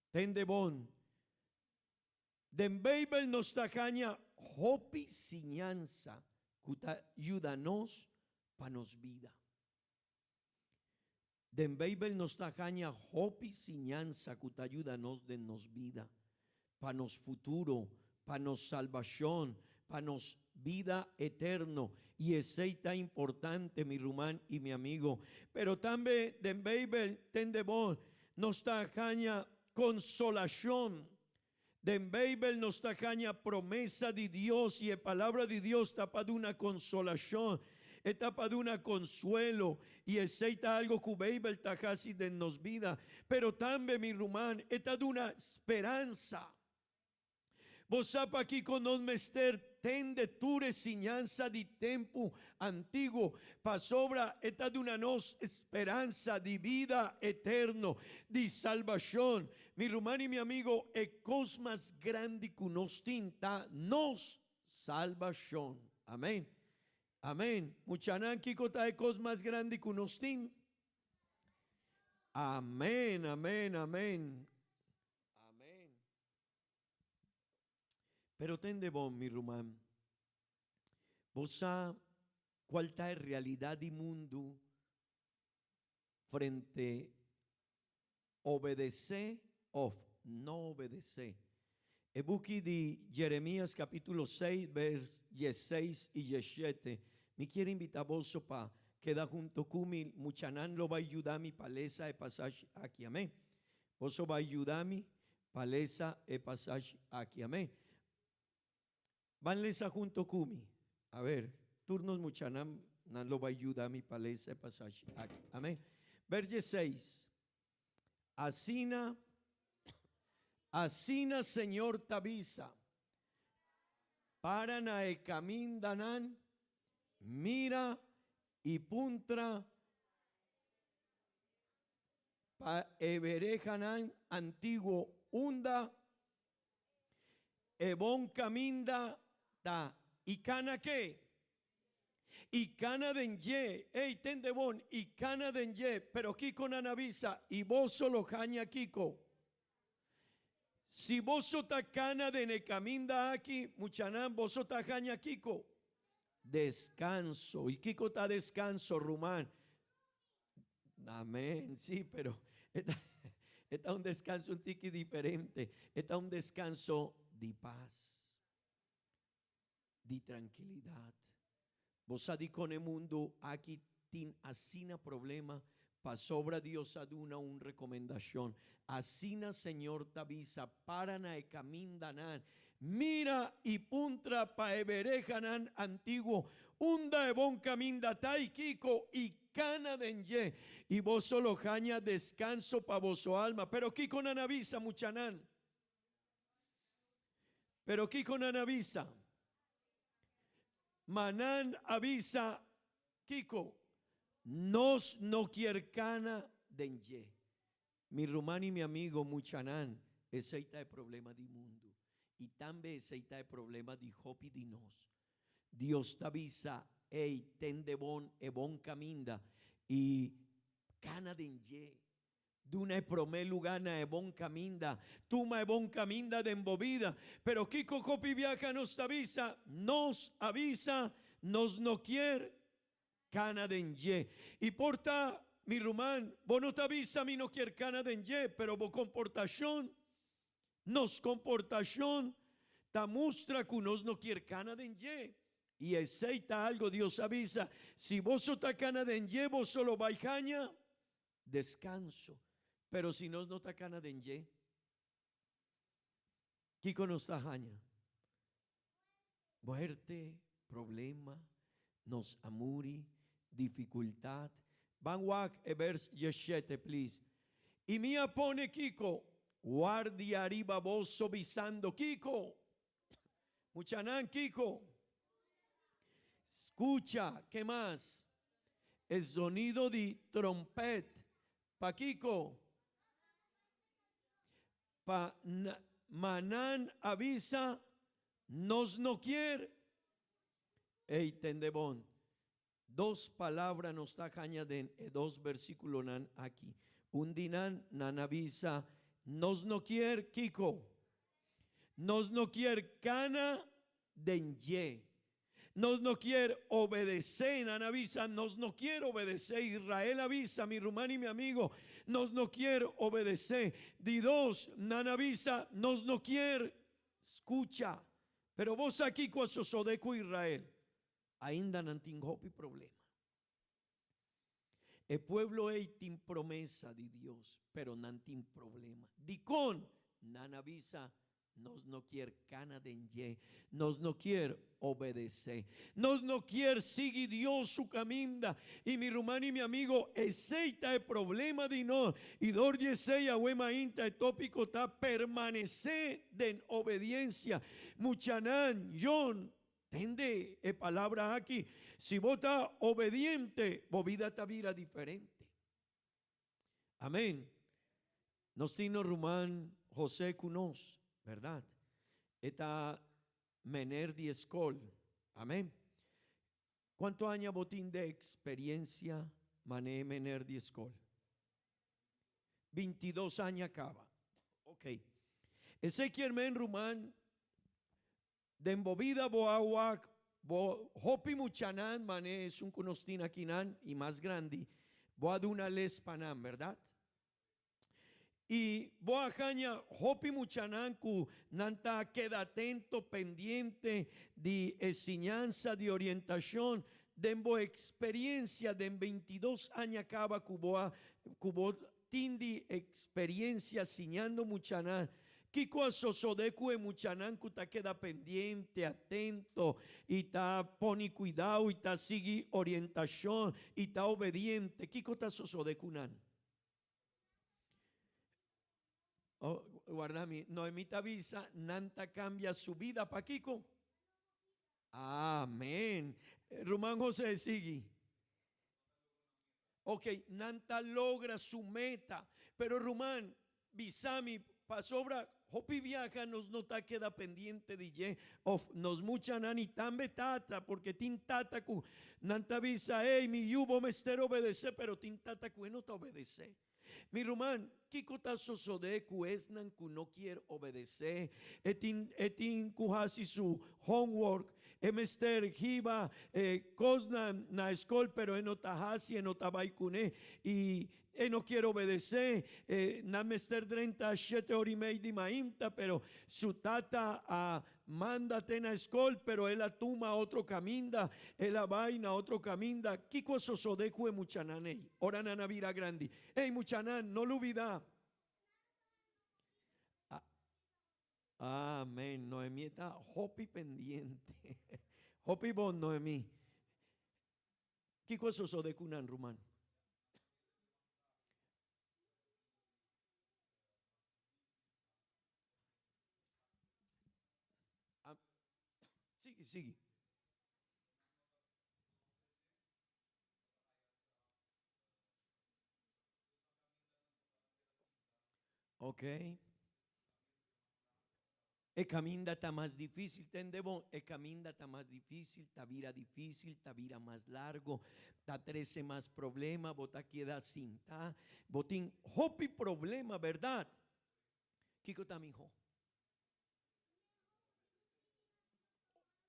Tende bon, den Beibel nos ta haña hopi siñansa ku ta yuda nos pa nos bida. Den Beibel nos ta haña hopi siñansa ku ta yuda nos den nos bida, pa nos futuro, pa nos salbashon, pa nos bida eterno. I esei ta importante, mi ruman i mi amigo. Pero tambe den Beibel, tende bon, nos ta haña konsolashon. Den Beibel nos ta haña promesa di Dios i e Palabra di Dios ta pa duna konsolashon, e ta pa duna konsuelo i esei ta algo ku Beibel ta hasi den nos bida. Pero tambe, mi ruman, e ta duna speransa. Bo sa pakiko nos mester tende tur e siñansa di tempu antiguo, pasobra e ta duna nos speransa di bida eterno, di salbashon. Mi ruman i mi amigo, e kos mas grandi ku nos tin ta nos salbashon. Amen. Amen. Muchanan, kiko ta e kos mas grandi ku nos tin? Amen, amen, amen. Amen. Pero tende bon, mi ruman. Bo sa cual ta e realidad di mundu frente obedece of no obedece? E buki di Jeremias capitulo 6 vers 16 y 17. Mi kier invita boso pa keda hunto cu mi, muchanan lo bay yuda mi pa lesa e pasashi aki. Amen. Boso bay yuda mi pa lesa e pasashi aki. Amen. Ban lesa hunto ku mi. A ber, tur nos muchanan nan lo bai yuda mi pa lesa e pasashi aki. Amen. Ber dieseis. Asina, asina Señor ta bisa, Para na e kamindanan, mira i puntra. Pa e berehanan antiguo unda e bon kaminda ta i kana ke? I kana den dje, ey tende bon, i kana den dje, pero kiko nan a bisa? I boso lo haña kiko? Si boso ta kana den e kaminda aki, muchanan, boso ta haña kiko? Deskanso. I kiko ta deskanso, ruman? Amén, sí, pero e ta, e ta un deskanso un tiki diferente. E ta un deskanso di pas, di trankilidat. Bo sa dikon e mundu aki tin asina problema? Pasobra Dios a duna un rekomendashon. Asina Señor ta bisa, Para na e kamindanan, mira i puntra pa e berehanan antiguo, unda e bon kaminda ta i kiko, i kana den dje, i boso lo haña deskanso pa boso alma. Pero kiko nan a bisa, muchanan? Pero kiko nan a bisa? Ma nan a bisa, Kiko? Nos no kier kana den dje. Mi ruman i mi amigo muchanan, esei ta e problema di mundu. I tambe esei ta e problema di hopi di nos. Dios ta bisa, Ey, tende bon e bon kaminda i kana den dje. Duna e promé lugá na e bon kaminda. Tuma e bon kaminda den bo bida. Pero kiko hopi biaha nos ta bisa? Nos a bisa, Nos no kier kana den dje. I por ta, mi ruman, bo no ta bisa mi no kier kana den dje, pero bo komportashon, nos komportashon ta mustra ku nos no kier kana den dje. I esei ta algo Dios a bisa, si boso ta kana den dje, boso lo bai haña deskanso. Pero si nos no ta kana den dje, kiko nos ta haña? Muerte, problema, nos a muri, difikultat. Ban wak e bers dieshete, please. I mi a pone kiko? Guardia riba boso bisando kiko? Muchanan kiko? Skucha, ke mas? E zonido di trompet. Pakiko? Pa ma nan a bisa, Nos no kier. Ey, tende bon. Dos palabra nos ta haña den e dos bersíkulonan aki. Un di nan, nan a bisa, Nos no kier kiko? Nos no kier kana den dje. Nos no kier obedesé. Nan a bisa, Nos no kier obedesé. Israel a bisa, mi ruman i mi amigo, nos no kier obedesé. Di dos, nan a bisa, Nos no kier skucha. Pero bo sa kiko a sosodé ku Israel? Ainda nan tin hopi problema. E pueblo ei tin promesa di Dios, pero nan tin problema. Dikon? Nan a bisa, Nos no kier kana den dje. Nos no kier obedesé. Nos no kier sigui Dios su kaminda. I mi ruman i mi amigo, esei ta e problema di nos. I dor di esei awe mainta e tópiko ta permanesé den obediensia. Muchanan, yon, Tende e palabra aki, si bo ta obediente, bo bida ta bira diferente. Amen. Nos tin nos ruman José ku nos, berdad? E ta mener di eskol. Amen. Kuantu aña bo tin de eksperiencia man'e mener di eskol? Bintidos aña kaba. Ok. Esei kier men, ruman, Den bo bida bo a wak bo hopi muchanan mane esun ku nos tin akinan i mas grandi, bo a duna les pa nan, bèrdat? I bo a haña hopi muchanan ku nan ta keda atento, pendiente di e siñansa di orientashon. Den bo eksperiensia den bintidos aña kaba ku bo a ku bo Tin di experiencia siñando muchanan. Kico a sosode cu e muchanan cu ta keda pendiente, atento y ta poni cuidao y ta sigui orientacion y ta obediente? Kico ta sosode cu nan? Oh, guarda mi, Noemi ta bisa, nan ta cambia su bida. Pakico? Amen. Ruman Jose, sigui. Ok, nan ta logra su meta. Pero ruman, bisa mi, pasobra hopi biaha nos no ta keda pendiente di dje, of nos muchanan y tambe tata, porque tin tata cu nan ta bisa, ey, mi yu bo mester obedece, pero tin tata cu e no ta obedece. Mi ruman, kiko ta sosodé ku esnan ku no kier obedesé? E tin e tin ku hasi su homework, e mester hiba e kosnan na skol pero e no ta hasi, e no ta bai kuné i e no kier obedesé. E nan mester drenta shete ora i mei di mainta pero su tata a Manda te na skol, pero el a tuma otro kaminda, el a bai na otro kaminda. Kiko a sosodé ku e muchanan ei ora nan a bira grandi? Ei, muchanan, no lubidá! Amén. Noemí ta hopi pendiente. Hopi bon, Noemí. Kiko a sosodé ku nan, ruman? Sigui, sigui. Ok. E caminda ta mas difícil, tende bon, e caminda ta mas difícil, ta bira difícil, ta bira mas largo, ta trece mas problema, bo ta keda sinta, bo tin hopi problema, berdad? Kiko ta mihó?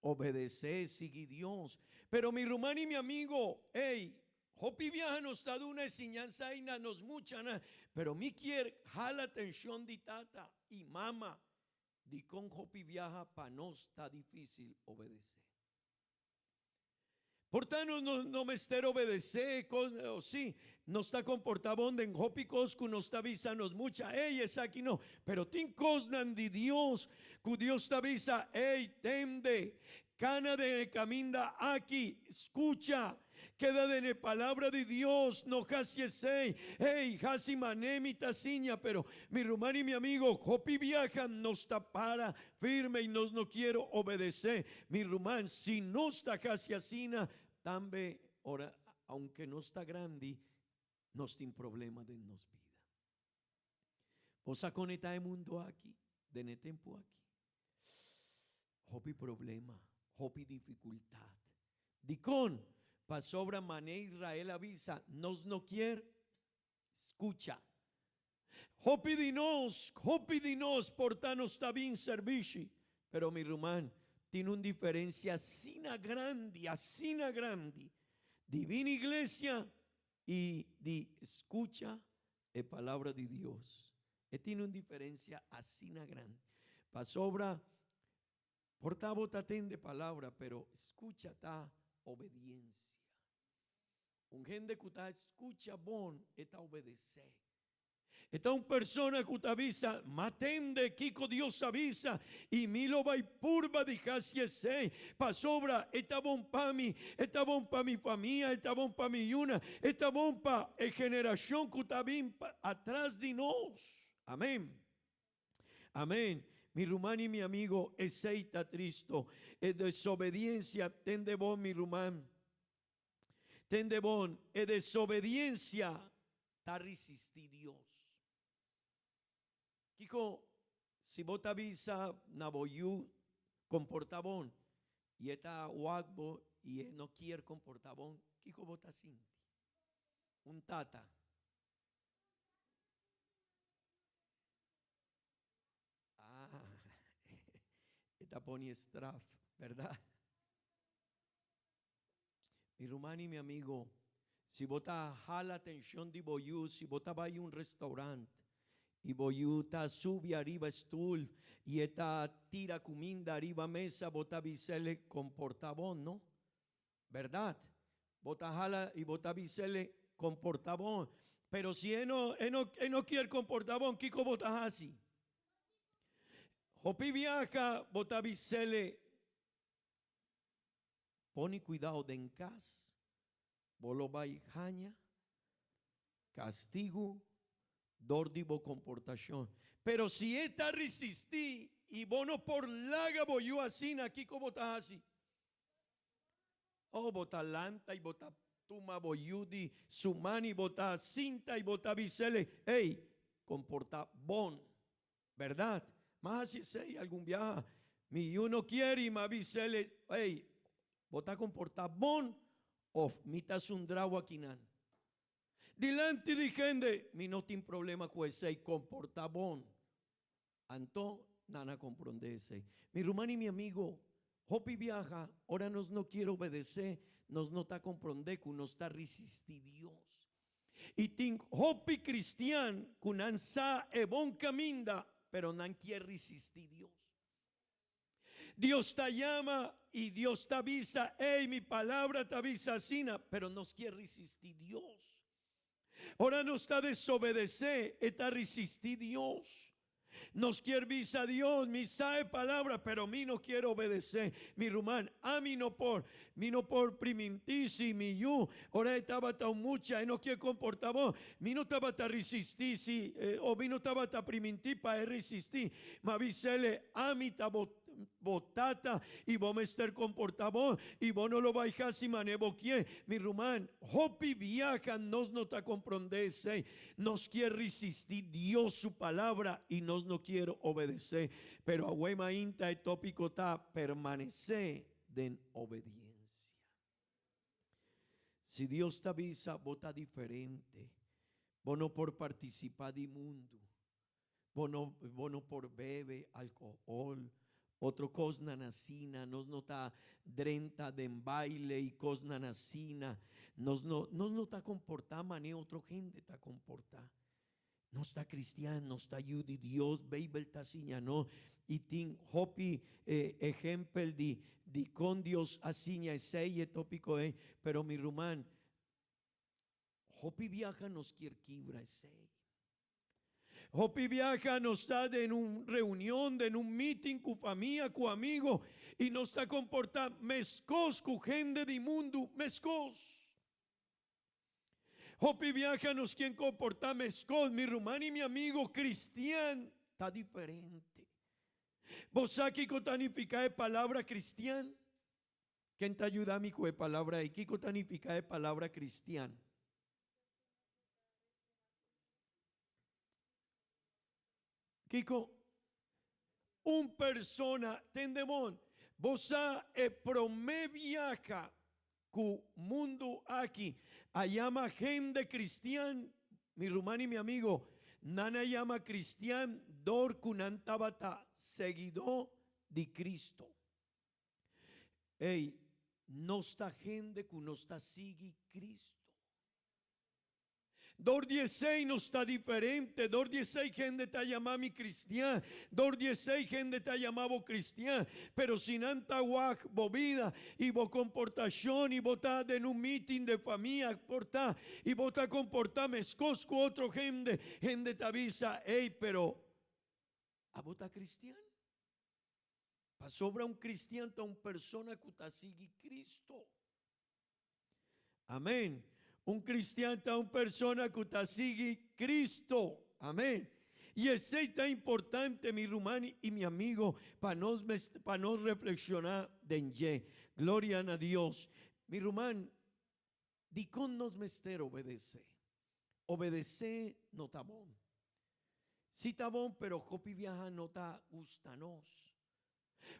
Obedecé, sigui Dios. Pero mi ruman y mi amigo, ey, hopi biaha nos ta duna e siñansa ei na nos muchanan, pero mi kier hala atencion di tata y mama dikon hopi biaha pa nos ta difícil obedecé. Por tanto, nos no mester obedecé, o sí, nos ta comportá bon den hopi cos cu nos ta bisa nos mucha, ey, esaki no. Pero tin cosnan di Dios cu Dios ta bisa, ey, tende, cana den e caminda aki, scucha, keda den e palabra di Dios, no haci esey, ey, haci mané mi ta siña, pero mi ruman y mi amigo, hopi biaha nos ta para Firme y nos no kier obedece. Mi ruman, si nos ta haci asina, tambe ora, aunke nos ta grandi, nos tin problema den nos bida. Bo sa con e ta e mundo aki, den e tempo aki? Hopi problema, hopi dificultad. Dicon? Pasobra mane Israel a bisa, nos no kier Scucha. Hopi di nos, hopi di nos por ta nos ta bin servishi, pero mi ruman, tin un diferencia asina grandi, asina grandi, di bin iglesia y di scucha e palabra di Dios. E tin un diferencia asina grandi. Pasobra por ta bo ta tende palabra, pero scucha ta obediencia. Un hende ku ta skucha bon, e ta obedesé. E ta un persona ku ta bisa, M'a tende kiko Dios a bisa i mi lo bai purba di hasi esei, pasobra e ta bon pa mi, e ta bon pa mi famia, e ta bon pa mi yuna, e ta bon pa e generashon ku ta bin atras di nos. Amen. Amen. Mi ruman i mi amigo, esei ta tristo. E desobediensia, tende bon mi ruman. Tende bon, e desobediencia ta risisti Dios. Kiko si bo ta bisa na bo yu comporta bon y e ta wak bo y e no kier comporta bon, kiko bo ta sinti? Un tata. Ah, e ta pone straf, berdad? Mi ruman i mi amigo, si bo ta hala atencion di bo yu, si bo ta bai un restaurant i bo yu ta subi ariba stoel i e ta tira cuminda ariba mesa, bo ta bisele comporta bon, no? Berdad? Bo ta hala i bo ta bisele comporta bon. Pero si e no, e no, e no kier comporta bon, kico bo ta haci? Hopi biaha bo ta bisele Pone cuidao den cas, bo lo bay haña castigo dor di bo comportacion. Pero si e ta risisti y bo no por laga bo yu asina, kico bo ta haci? Oh, bo ta lanta y bo ta. tuma bo yu di su man i bo ta sinta i bo ta bis'el, Ey, komportá bon. Bèrdat? M'a hasi esei algun biaha. Mi yu no kier i m'a bis'el, Ey, bo ta komportá bon òf mi ta sundrau akinan? Dilanti di hende, mi no tin problema ku esei, komportá bon. Anto nan a komprondé esei. Mi ruman i mi amigo, hopi biaha, ora nos no kier obedesé, nos no ta komprondé ku nos ta risistí Dios. I tin hopi kristian ku nan sa e bon kaminda, pero nan kier risistí Dios. Dios ta yama i Dios ta bisa, Ey, mi palabra ta bisa asina, pero nos kier risistí Dios. Ora nos ta desobedesé, e ta risistí Dios. Nos kier bisa Dios, Mi sa e palabra, pero mi no kier obedesé. Mi ruman, ami no por, mi no por primintí si mi yu, ora e tabata un mucha, e no kier komportá bon, mi no tabata risistí si, o mi no tabata primintí pa e risistí. Ma bis'el, Ami ta bo bo tata i bo mester komportá bo i bo no lo bai hasi manera bo kier. Mi ruman, hopi biaha nos no ta komprondé esei. Nos kier risistí Dios su palabra i nos no kier obedesé. Pero awe mainta e tópiko ta permanesé den obediensia. Si Dios ta bisa bo ta diferente, bo no por partisipá di mundu. Bo no, bo no por bebe alcohol, otro cosnan asina, nos no ta drenta den baile y cosnan asina, nos no, nos no ta comporta mane otro hende ta comporta. Nos ta cristian, nos ta yu di Dios, Bijbel ta siña nos y tin hopi eh, ehempel di, di con Dios a siña esey e topico ey, pero mi ruman, Hopi biaha nos kier kibra esei. Hopi biaha nos ta den un reunion, den un meeting ku famia, ku amigo, i nos ta komportá meskos ku hende di mundu, meskos. Hopi biaha nos kien komportá meskos, mi ruman i mi amigo kristian ta diferente. Bo sa kiko ta nifiká e palabra kristian? Ken ta yuda mi ku e palabra ei? Kiko ta nifiká e palabra kristian? Kiko? Un persona, tende bon, bo sa e promé biaha ku mundu aki a yama hende kristian, mi ruman i mi amigo, nan a yama kristian dor ku nan tabata seguidó di Kristo. Ey, nos ta hende ku nos ta sigui Cristo. Dor di esey nos ta diferente, dor di esey hende ta yama mi cristian, dor di esey hende ta yama bo cristian, pero si nan ta wak bo bida y bo comportacion y bo ta den un meeting de famia por ta y bo ta comporta mescos cu otro hende, hende ta bisa, ey, pero abo ta cristian? Pasobra un cristian ta un persona cu ta sigui Cristo. Amen. Un cristian ta un persona cu ta sigui Cristo. Amen. Y esey ta importante, mi ruman y mi amigo, pa nos pa nos reflexiona den dje. Gloria na Dios. Mi ruman, dicon nos mester obedece? Obedece no ta bon. Si ta bon, pero hopi biaha no ta gusta nos.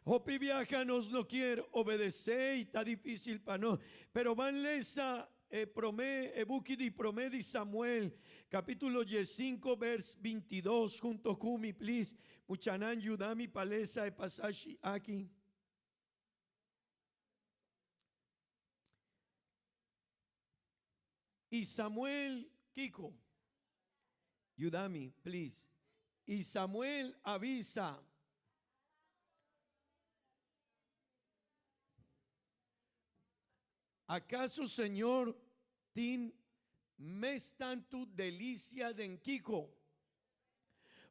Hopi biaha nos no kier obedece y ta dificil pa nos. Pero ban lesa e prome, e buki di prome di Samuel, capitulo diescinco vers bintidos hunto cu mi, please. Muchanan yuda mi pa lesa e pasashi aki. Y Samuel, kiko? Yuda mi, please. Y Samuel a bisa. Acaso Señor tin mes tantu delicia den kiko?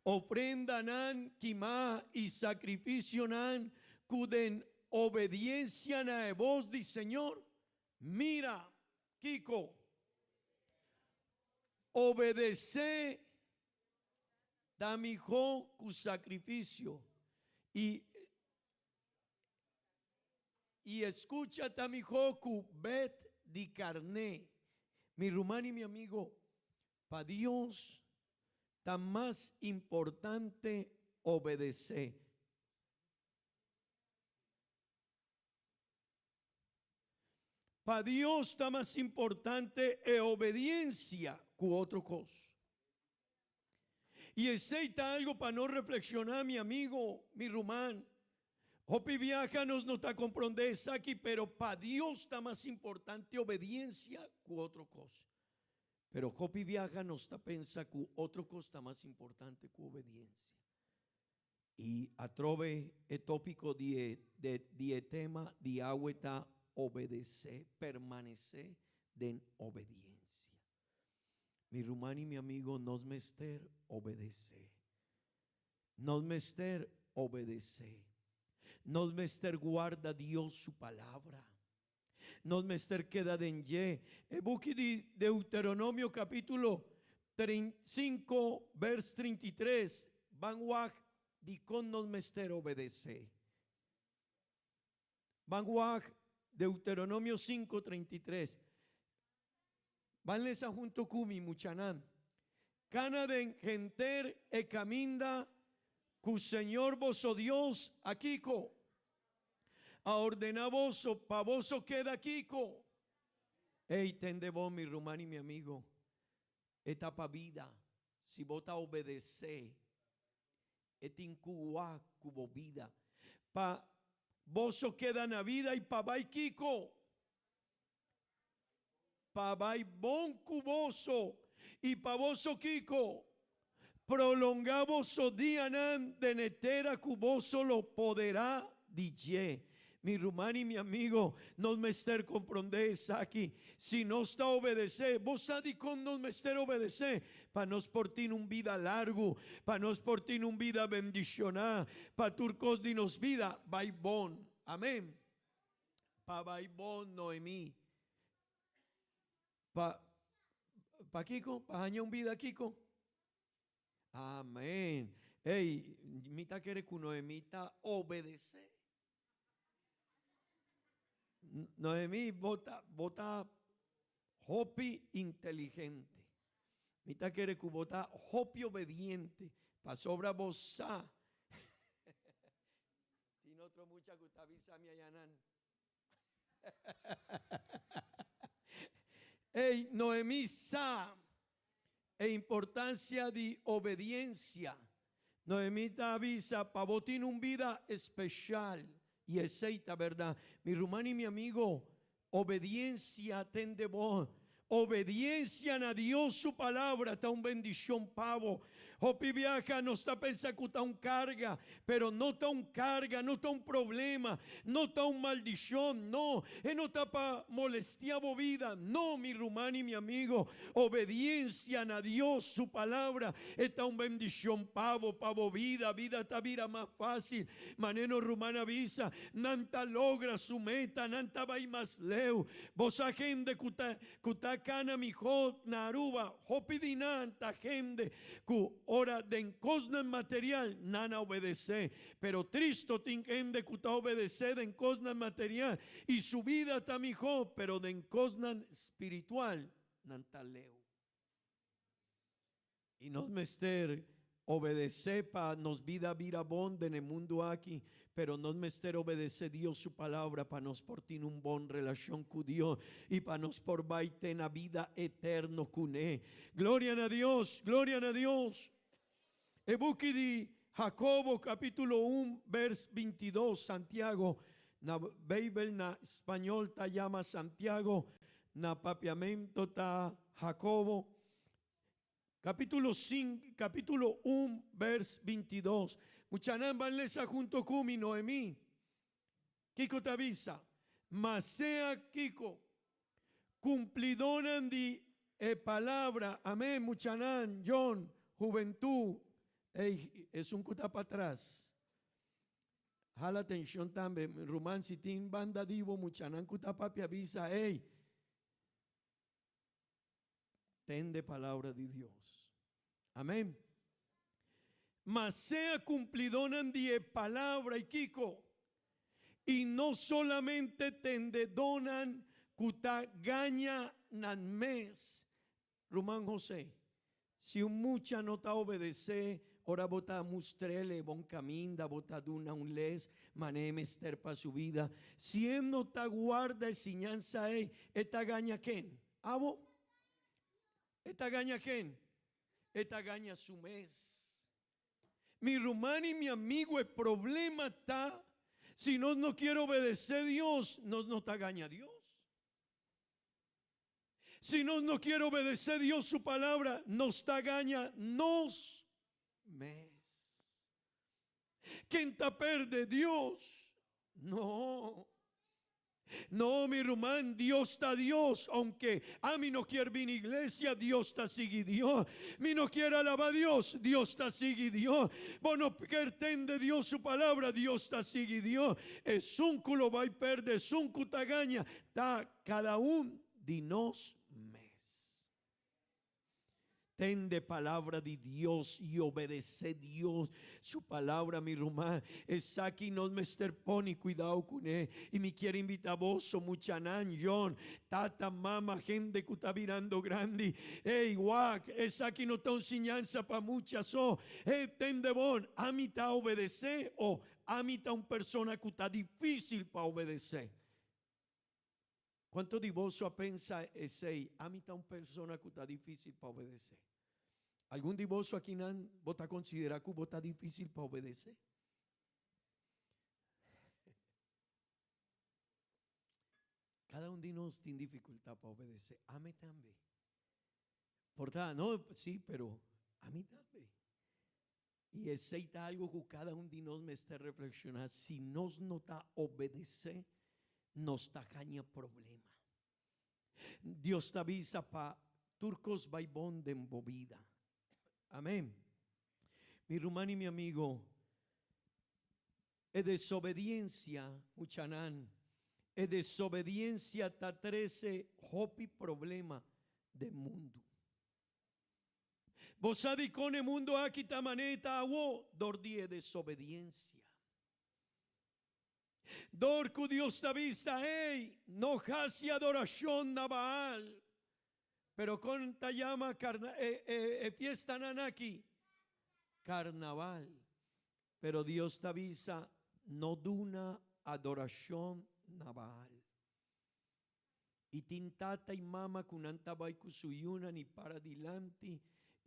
Ofrendanan kimá i sacrificionan cu den obediencia na e voz di Señor? Mira, kiko? Obedecé ta mihó cu sacrificio, i i escucha ta mihó cu bet. di karné. Mi ruman i mi amigo, pa Dios ta mas importante obedesé. Pa Dios ta mas importante e obediencia cu otro cos. Y esey ta algo pa nos reflexiona, mi amigo, mi ruman. Hopi biaha nos no ta compronde esaki, pero pa Dios ta mas importante obediencia cu otro cos. Pero hopi biaha nos ta pensa cu otro cos ta mas importante cu obediencia. I atrobe e tópiko di e di e tema di awe ta obedesé, permanesé den obediensia. Mi ruman i mi amigo, nos mester obedesé. Nos mester obedesé. Nos mester guarda Dios su palabra. Nos mester keda den dje. E buki di Deuteronomio capítulo 5 vers 33 ban wak dikon nos mester obedesé. Ban wak Deuteronomio 5, 33. Ban lesa hunto ku mi, muchanan. Kana den henter e kaminda ku Señor boso Dios a kiko? A ordená boso pa boso keda kiko? Ey, tende bo, mi ruman i mi amigo, e ta pa bida si bo ta obedesé. E tin ku wak ku bo bida. Pa boso keda na bida i pa bai kiko? Pa bai bon ku boso i pa boso kiko? Prolongá boso dianan den e tera ku boso lo poderá di dje. Mi ruman i mi amigo, nos mester komprondé esaki. Si nos ta obedesé, bo sa dikon nos mester obedesé? Pa nos por tin un bida largu, pa nos por tin un bida bendishoná, pa tur kos di nos bida bai bon. Amén. Pa bai bon Noemí. Pa pa kiko? Pa haña un bida kiko? Amén. Ey, mi ta kere ku Noemí ta obedesé. Noemí, bo ta, bo ta hopi inteligente. Mi ta kere ku bo ta hopi obediente, pasobra bo sa. Tin otro mucha ku ta bisa mi ayanan. Ey, Noemí sa e importancia di obediencia. Noemí ta avisa pa bo tin un bida especial. Y esey ta berdad. Mi ruman y mi amigo, obediencia tende bo. Obediencia na Dios su palabra ta un bendicion pa bo. Hopi biaha nos ta pensa cu ta un carga, pero no ta un carga, no ta un problema, no ta un maldicion, no, e no ta pa molestia bo vida, no, mi ruman y mi amigo, obediencia na Dios su palabra e ta un bendicion pa bo, pa bo vida, vida ta bira mas facil, Mane nos ruman a bisa, nan ta logra su meta, nan ta bai mas leu. Bo sa hende ku ta ku ta kana mihó na Aruba, hopi di nan ta hende ku ora den kosnan material nan a obedesé. Pero tristo tin hende ku ta obedesé den kosnan material i su bida ta mihó, pero den kosnan spiritual nan ta leu. I nos mester obedesé pa nos bida bira bon den e mundu aki, pero nos mester obedesé Dios su Palabra pa nos por tin un bon relashon ku Dios i pa nos por bai te na bida eterno kuné. Gloria na Dios! Gloria na Dios! E buki di Jacobo capítulo un vers 22, Santiago, na Beibel na spañol ta yama Santiago, na papiamento ta Jacobo. Capítulo 5, capítulo 1, vers 22. Muchanan ban lesa junto ku mi, Noemí. Kiko ta bisa? Ma sea kiko, cumplidónan di e palabra. Amén, muchanan, John, juventud. Ey, esun ku ta patras. Hala atencion tambe, ruman, si tin banda di bo muchanan ku ta papia bisa, ey, Tende palabra di Dios. Amén. Ma sea cumplidónan di e palabra i kiko? I no solamente tendedónan. Ku ta gaña nan mes. Ruman José, si un mucha no ta obedesé, ora bo ta mustr'el e bon kaminda, bo ta duna un les manera e mester pa su bida. Si e no ta guarda e siñansa ei, e ta gaña ken? Abo? E ta gaña ken? E ta gaña su mes. Mi ruman y mi amigo, e problema ta si nos no kier obedece Dios, nos no ta gaña Dios. Si nos no kier obedece Dios su palabra, nos ta gaña nos mes. Ken ta perde? Dios? No. No, mi ruman, Dios ta Dios, aunke ami no kier bini iglesia, Dios ta sigui Dios. Mi no kier alaba Dios, Dios ta sigui Dios. Bo no kier tende Dios su palabra, Dios ta sigui Dios. Esun ku lo bai perde, esun ku ta gaña, ta kada un di nos mes. Tende palabra di Dios y obedece Dios su palabra mi ruman. Esaki nos mester poni cuidao cune y mi kier invita boso muchanan, John, tata, mama, hende cu ta birando grandi. Ey, wak, esaki no ta un siñansa pa mucha so. Ey, tende bon, ami ta obedece o ami ta un persona cu ta dificil pa obedece? Cuanto di boso a pensa esey? Ami ta un persona cu ta dificil pa obedece. Algun di boso akinan bo ta considera cu bo ta dificil pa obedece? Cada un di nos tin dificultad pa obedece. Ami tambe. Por ta, no, sí, pero ami tambe. I esei ta algu ku kada un di nos mester reflekshoná, si nos no ta obedesé, nos ta haña problema. Dios ta bisa pa tur kos bai bon den bo bida. Amén. Mi ruman i mi amigo, e desobediensia, muchanan, e desobediensia ta trese hopi problema den mundu. Bo sa dikon e mundu aki ta manera ta awo? Dor di e desobediensia. Dor ku Dios ta bisa, Ey, no hasi adorashon na Baal. Pero kon ta yama karna, e, e, e fiestanan aki? Karnaval. Pero Dios ta bisa, No duna adorashon na Baal. I tin tata i mama ku nan ta bai ku su yunan i para dilanti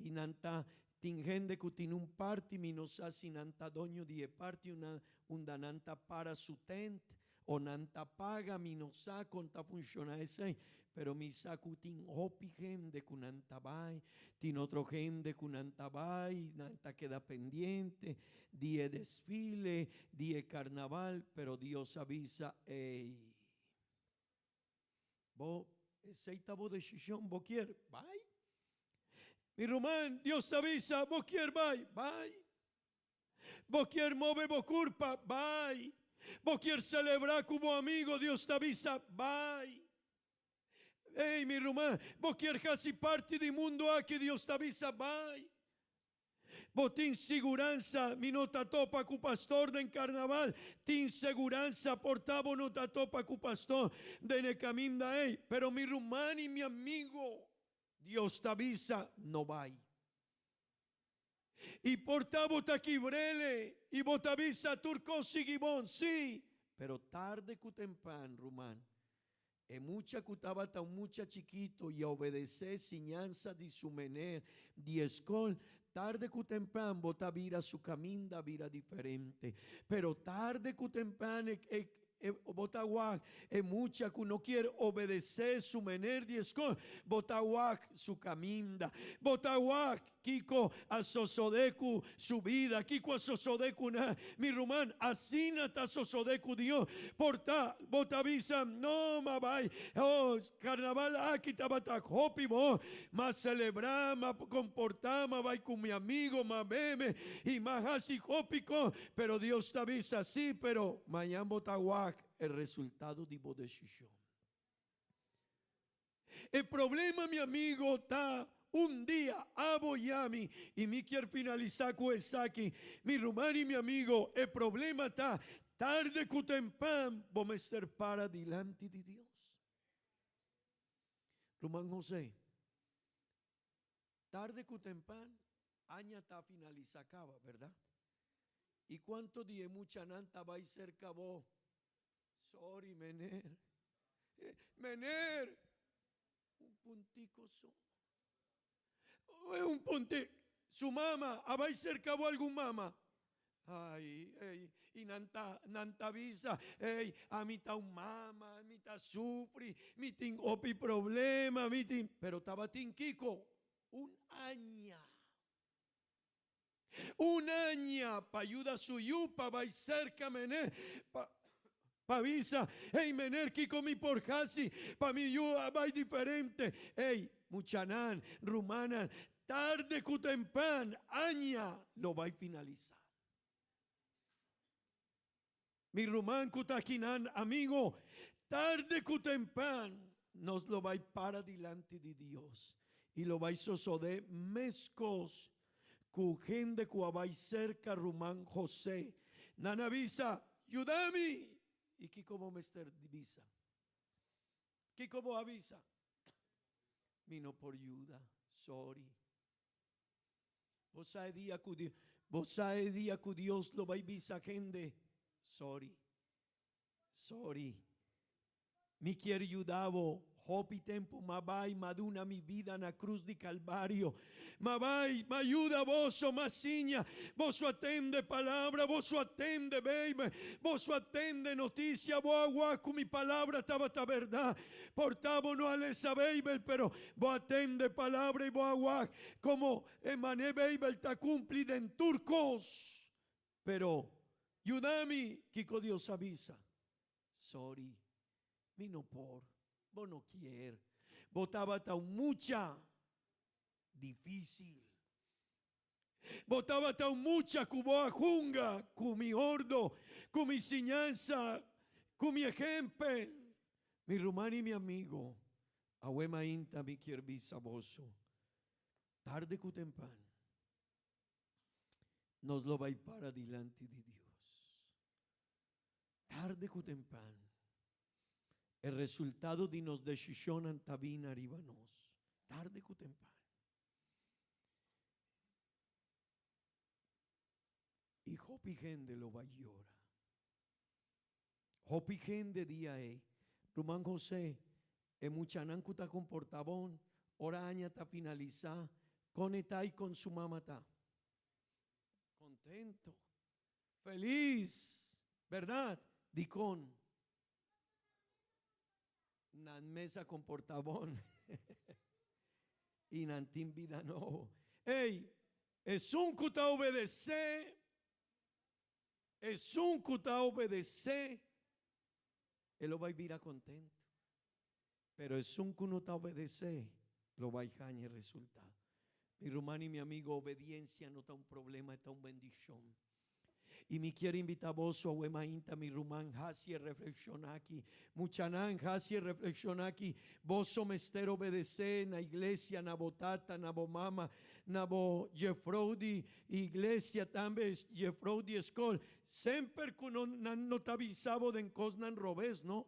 i nan ta tin hende ku tin un parti mi no sa si nan ta doño di e parti una unda nan ta para su tent o nan ta paga mi no sa kon ta funshoná esei pero mi sa ku tin hopi hende ku nan ta bai tin otro hende ku nan ta bai nan ta keda pendiente di e desfile di e karnaval pero Dios a bisa ey. Bo, esei ta bo desishon, bo kier bai? Mi ruman, Dios ta bisa, bo kier bai? Bai. Bo kier move bo kurpa? Bai. Bo kier selebrá ku bo amigo? Dios ta bisa, bai. Ey, mi ruman, bo kier hasi parti di mundu aki? Dios ta bisa, bai. Bo tin siguransa, mi no ta topa ku pastor den karnaval, tin seguransa por ta bo no ta topa ku pastor den e kaminda ei, pero mi ruman i mi amigo, Dios ta bisa, no bai. I por ta bo ta kibr'ele i bo ta bisa tur kos sigui bon, sí, pero tarde ku tempran, ruman, E mucha ku tabata un mucha chikito i a obedesé siñansa di su mener di e skol, tarde ku tempran bo ta bira su kaminda a bira diferente. Pero tarde ku tempran e e e bo ta wak e mucha ku no kier obedesé su mener di e skol, bo ta wak su kaminda. Bo ta wak Kiko a sosodé ku su bida? Kiko a sosodé ku nan? Mi ruman, asina ta sosodé ku Dios. Por ta, bo ta bisa, No, m'a bai. Oh, karnaval aki tabata hopi bon. M'a selebrá, m'a komportá, m'a bai ku mi amigo, m'a bebe i m'a hasi hopi kos. Pero Dios ta bisa, Sí, pero mañan bo ta wak e resultado di bo desishon. E problema mi amigo ta un dia abo y ami y mi kier finalisa cu esaki mi ruman y mi amigo e problema ta tarde cu tempan bo mester para dilanti di Dios. Ruman José, tarde ku tempan, aña ta finalisá kaba, bèrdat? I kuantu di e muchanan ta bai serka bo? Sorry, meneer. Meneer! Un puntiko so. Un punti. Su mama, a bai serka bo algun mama? Ai, ei, i nan ta, nan ta bisa, ei, ami ta un mama, mi ta sufri, mi tin hopi problema, mi tin. Pero tabatin kiko? Un aña. Un aña pa yuda su yu pa bai serka meneer, pa, pa bisa, ei meneer, kiko mi por hasi pa mi yu a bai diferente? Ei, muchanan, rumannan, Tarde ku tempran, aña lo bai finalisá. Mi ruman ku ta akinan, amigo, tarde ku tempran nos lo bai para dilanti di Dios i lo bai sosodé meskos ku hende ku a bai serka ruman José. Nan a bisa, Yuda mi! I kiko bo mester bisa? Kiko bo a bisa? Mi no por yuda, sorry. Bo sa e dia ku bo sa e dia ku Dios lo bai bisa hende, sorry, sorry. Mi kier yuda bo, hopi tempu m'a bai, m'a duna mi bida na krus di Kalvario. M'a bai, m'a yuda boso, m'a siña. Boso a tende palabra, boso a tende Beibel, boso a tende notisia, bo a wak ku mi palabra tabata bèrdat. Por ta bo no a lesa Beibel, pero bo a tende palabra i bo a wak komo e manera Beibel ta kumpli den tur kos. Pero, yuda mi, kiko Dios a bisa? Sorry, mi no por, bo no kier. Bo tabata un mucha difísil. Bo tabata un mucha ku bo a hunga ku mi ordo, ku mi siñansa, ku mi ehempel. Mi ruman i mi amigo, awe mainta mi kier bisa boso, tarde ku tempan, nos lo bai para dilanti di Dios. Tarde ku tempan, e resultado di nos desishonnan ta bini ariba nos. Tarde ku tempan. I hopi hende lo bai yora. Hopi hende dia ei. Ruman José, e muchanan ku ta komportá bon, ora aña ta finalisá, kon e ta i kon su mama ta? Kontento, felis, bèrdat? Dikon? Nan mes a komportá bon i nan tin bida nobo. Ey, esun ku ta obedesé, esun ku ta obedesé, e lo bai bira kontentu. Pero esun ku no ta obedesé, lo bai haña e resultado. Mi ruman i mi amigo, obediensia no ta un problema, e ta un bendishon. I mi kier invita boso awe mainta, mi ruman, haci e reflexion aki. Muchanan, haci e reflexion aki. Boso mester obedece na iglesia, na bo tata, na bo mama, na bo jefrou di iglesia, tambe jefrou di escol. Semper cu no, nan no ta bisa bo den cosnan robes, no.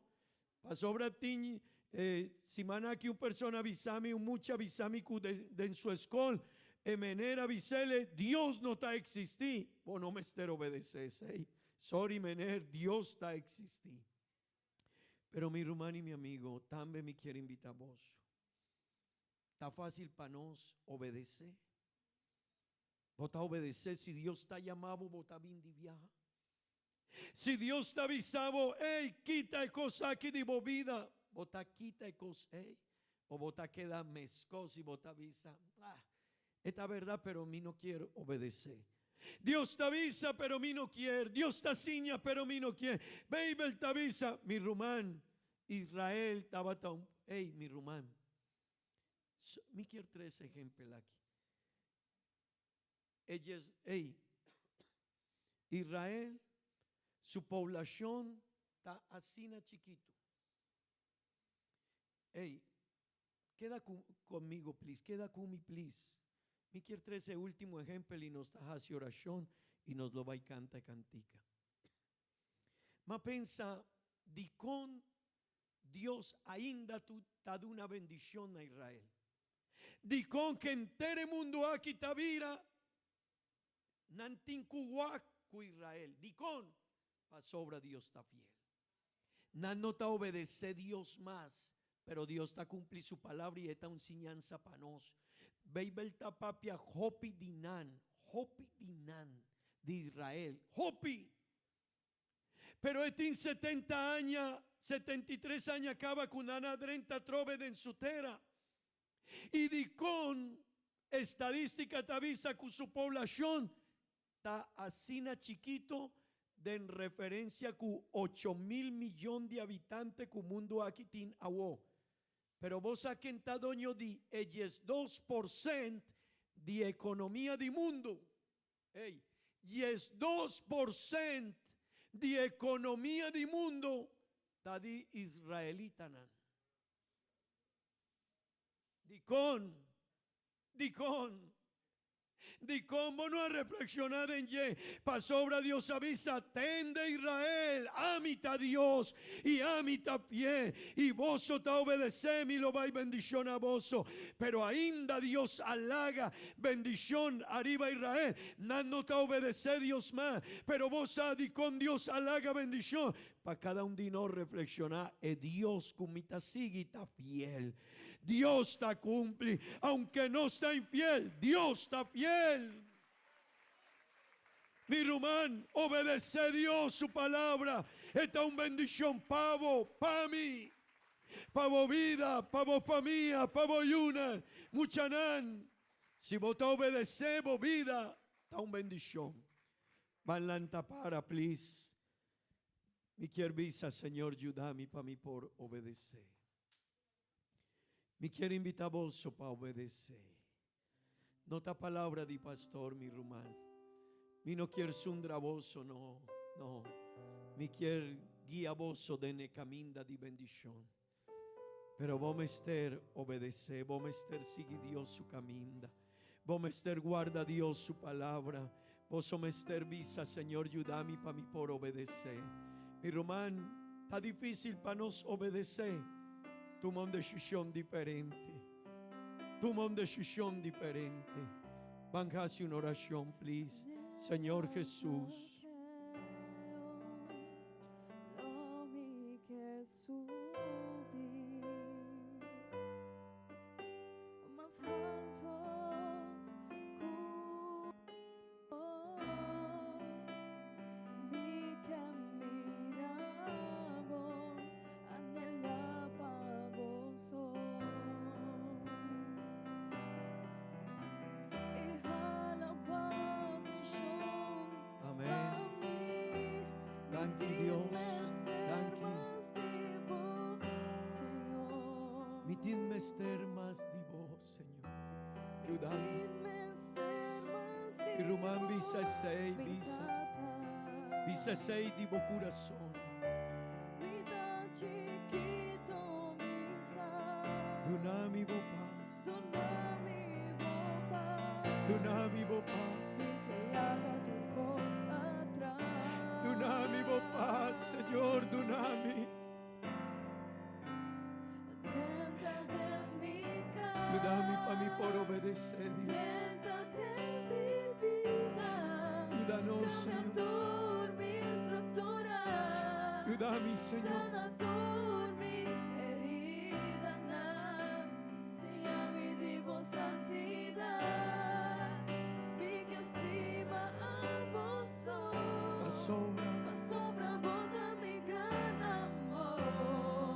Pasobra tin e siman aki un persona a bisa mi, un mucha a bisa mi cu den su escol e meneer a bisele, Dios no ta existi. Bo no mester obedece esey. Sorry meneer, Dios ta existi. Pero mi ruman y mi amigo, tambe mi kier invita boso. Ta facil pa nos obedece? Bo ta obedece si Dios ta yama bo, bo ta bin di biaha? Si Dios ta bisa bo, Ey, kita e kos aki di bo bida, bo ta kita e kos ey? O bo ta keda meskos i bo ta bisa, Ah, e ta bèrdat, pero mi no kier obedesé. Dios ta bisa, pero mi no kier. Dios ta siña, pero mi no kier. Beibel ta bisa, mi ruman, Israel tabata un, ey, mi ruman, mi kier trese ehempel aki. E djes ei, Israel su poblashon ta asina chikitu. Ei, keda ku konmigo plis, keda ku mi plis. Mi kier trese e ultimo ehempel i nos ta hasi orashon i nos lo bai kanta e kantika. M'a pensa dikon. Dios ainda ta duna bendishon na Israel? Dikon ku henter e mundu aki ta bira nan tin ku wak ku Israel? Dikon? Pasobra Dios ta fiel. Nan no ta obedesé Dios mas, pero Dios ta kumpli su palabra i e ta un siñansa pa nos. Beibel ta papia hopi di nan, hopi di nan, di Israel, hopi! Pero e tin 70 aña, 73 aña kaba ku nan a drenta atrobe den su tera. I dikon estadístika ta bisa ku su poblashon ta asina chikito den referensia ku 8000 miyon di habitante ku mundu aki tin awo? Pero bo sa ken ta doño di e 12% di ekonomia di mundu? Ey, 12% di ekonomia di mundu ta di israelitanan. Dikon? Dikon? Dikon bo no a reflekshoná den dje? Pasobra Dios a bisa, Tende Israel, ami ta Dios, i ami ta fiel, i boso ta obedesé mi, lo bai bendishoná boso. Pero ainda Dios a laga bendishon ariba Israel. Nan no ta obedesé Dios mas. Pero bo sa dikon Dios a laga bendishon? Pa kada un di nos reflekshoná, E Dios ku mi ta sigui ta fiel. Dios ta kumpli. Aunke nos ta infiel, Dios ta fiel. Mi ruman, obedesé Dios su palabra. E ta un bendishon pa bo, pa mi, pa bo bida, pa bo famia, pa bo yunan, muchanan. Si bo ta obedesé, bo bida ta un bendishon. Ban lanta para, please. Mi kier bisa, Señor, yuda mi pa mi por obedesé. Mi kier invitá boso pa obedesé. No ta palabra di pastor, mi ruman. Mi no kier zundra boso, no, no. Mi kier guia boso den e kaminda di bendishon. Pero bo mester obedesé, bo mester sigui Dios su kaminda. Bo mester guarda Dios su palabra. Boso mester bisa, Señor, yuda mi pa mi por obedesé. Mi ruman, ta difísil pa nos obedesé. Tuma un desishon diferente. Tuma un desishon diferente. Ban hasi un orashon, please. Señor Jesús. Lo mi ke subi mas alto ku mi ke mira bo, anhela pa bo so i hala bo atenshon pa Amén. mi. Mi Danki tin Dios. mester Danki. mas di bo, Señor. Mi tin mester mas di bo, Señor. Mi Yuda mi. tin mester mas Mi di ruman bo, bisa esei, mi bisa. Tata. Bisa esei di bo kurason. Mi ta chikito, mi sa. Duna mi bo pas. Duna mi bo pas. Duna mi bo pas. Mi ke laga tur kos atras. Duna mi bo pas, Señor, duna mi. Drenta den mi kas. Yuda mi pa mi por obedesé, Dios. Drenta den mi bida. Yuda nos, Kambia Señor. tur mi struktura. Yuda mi, Señor. Sana tur mi heridanan. Siña mi di bo santidat. Mi ke stima abo so. Pasobra. Pasobra bo ta mi gran amor.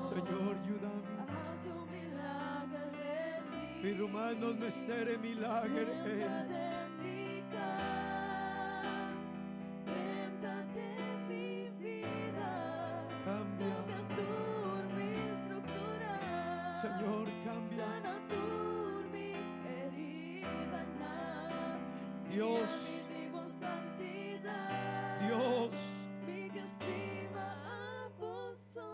Señor, yuda mi. Hasi un milager den mi. Mi ruman, nos mester e milager Drenta ei. den mi kas. Drenta den mi bida. Kambia. Kambia tur mi struktura. Señor, kambia. Sana tur mi heridanan. Dios. Siña mi di bo santidat. Dios. Mi ke stima abo so.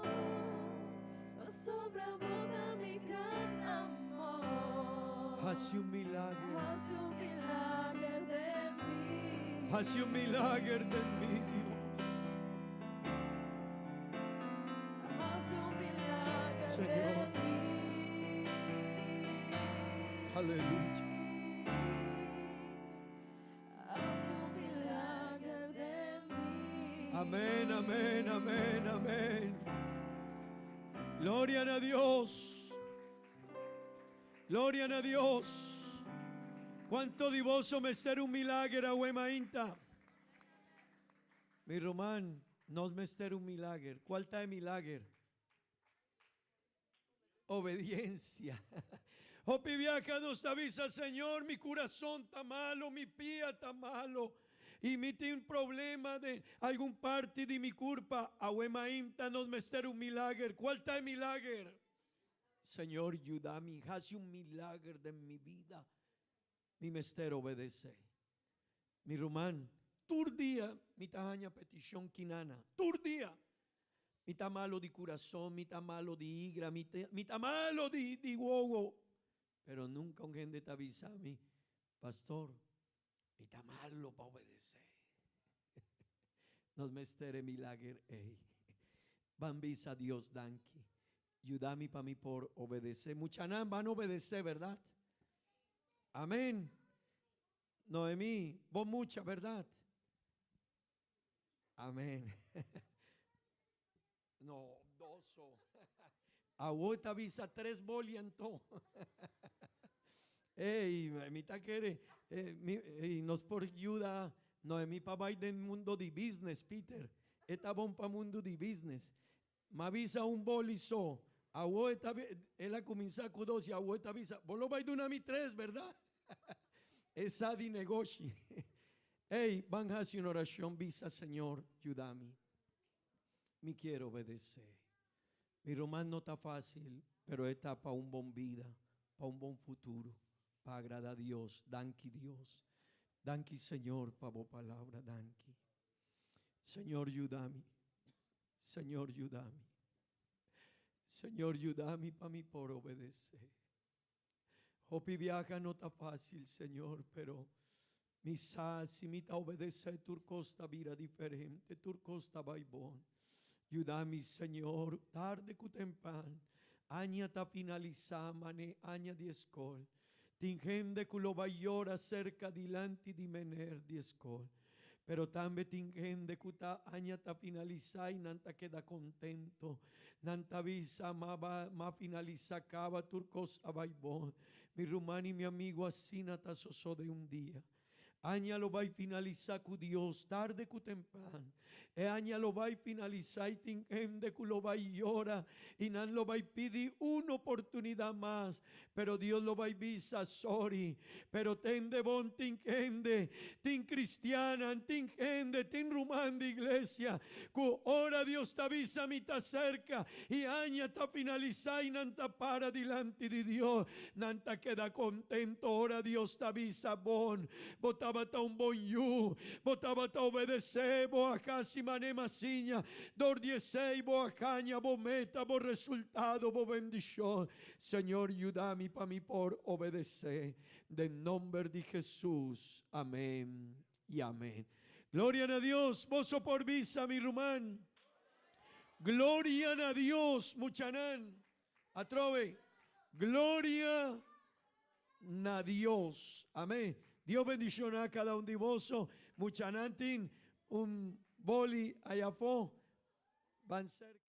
Pasobra bo ta mi gran amor. Hasi un milager. Hasi un milager den mi. Hasi un milager den mi, Dios. Hasi un milager. Amén, amén, amén, amén. Gloria na Dios. Gloria na Dios. Kuantu di boso mester un milager awe mainta? Mi ruman, nos mester un milager. Kua ta e milager? Obediensia. Hopi biaha nos ta bisa, Señor, mi kurason ta malo, mi pia ta malo. I mi tin problema den algun parti di mi kurpa. Awe mainta nos mester un milager. Kua ta e milager? Señor, yuda mi, hasi un milager den mi bida. Mi mester obedesé. Mi ruman, tur dia mi ta haña petishon kinana. Tur dia. Mi ta malo di kurason, mi ta malo di igra, mi ta malo di wowo. Pero nunka un hende ta bisa mi, pastor, mi ta malo pa obedesé. Nos mester e milager ei. Ban bisa Dios danki. Yuda mi pa mi por obedesé. Muchanan ban obedesé, bèrdat? Amèn. Noemí, bon mucha, bèrdat? Amèn. No, dos so. Awor ta bisa tres boli anto. Ey, mi ta kere, mi, ey, nos por yuda Noemí pa bai den mundo di business, Peter. E ta bon pa mundo di business. M'a bisa un boli so. Awor e ta, el a kuminsá ku dos i awor e ta bisa, bo lo bai duna mi tres, bèrdat? E sa di negoshi. Ey, ban hasi un orashon, bisa, Señor, yuda mi. Mi kier obedesé. Mi ruman no ta fásil, pero e ta pa un bon bida, pa un bon futuro, pa agradá Dios. Danki Dios. Danki Señor pa bo palabra. Danki. Señor yuda mi. Señor yuda mi. Señor yuda mi pa mi por obedesé. Hopi biaha no ta fásil, Señor, pero mi sa si mi ta obedesé tur kos ta bira diferente, tur kos ta bai bon. Yuda mi, Señor, tarde ku tempran. Aña ta finalisá, mane aña di skol. Tin hende ku lo bai yora serka dilanti di mener di skol. Pero tambe tin hende ku ta aña ta finalisá i nan ta keda kontento. Nan ta bisa, Ma ba, m'a finalisá kaba, tur kos a bai bon. Mi ruman i mi amigu, asina ta sosode un dia. Aña lo bai finalisá ku Dios, tarde ku tempran. E aña lo bai finalisá i tin hende ku lo bai yora i nan lo bai pidi un oportunidat mas. Pero Dios lo bai bisa, Sorry, pero tende bon tin hende, tin cristianan, tin hende, tin ruman di iglesia cu ora Dios ta bisa mi ta cerca y aña ta finalisa y nan ta para dilanti di Dios, nan ta keda contento ora Dios ta bisa, Bon, bo tabata un bon yu, bo tabata obedece, bo a haci mane m'a siña, dor di esey bo a haña bo meta, bo resultado, bo bendicion. Señor yuda mi pa mi por obedece den nomber di Jesus amen y amen gloria na Dios boso por bisa mi ruman gloria na Dios muchanan atrobe gloria na Dios amen Dios bendiciona cada un di boso muchanan tin un boli ayafo ban cerca.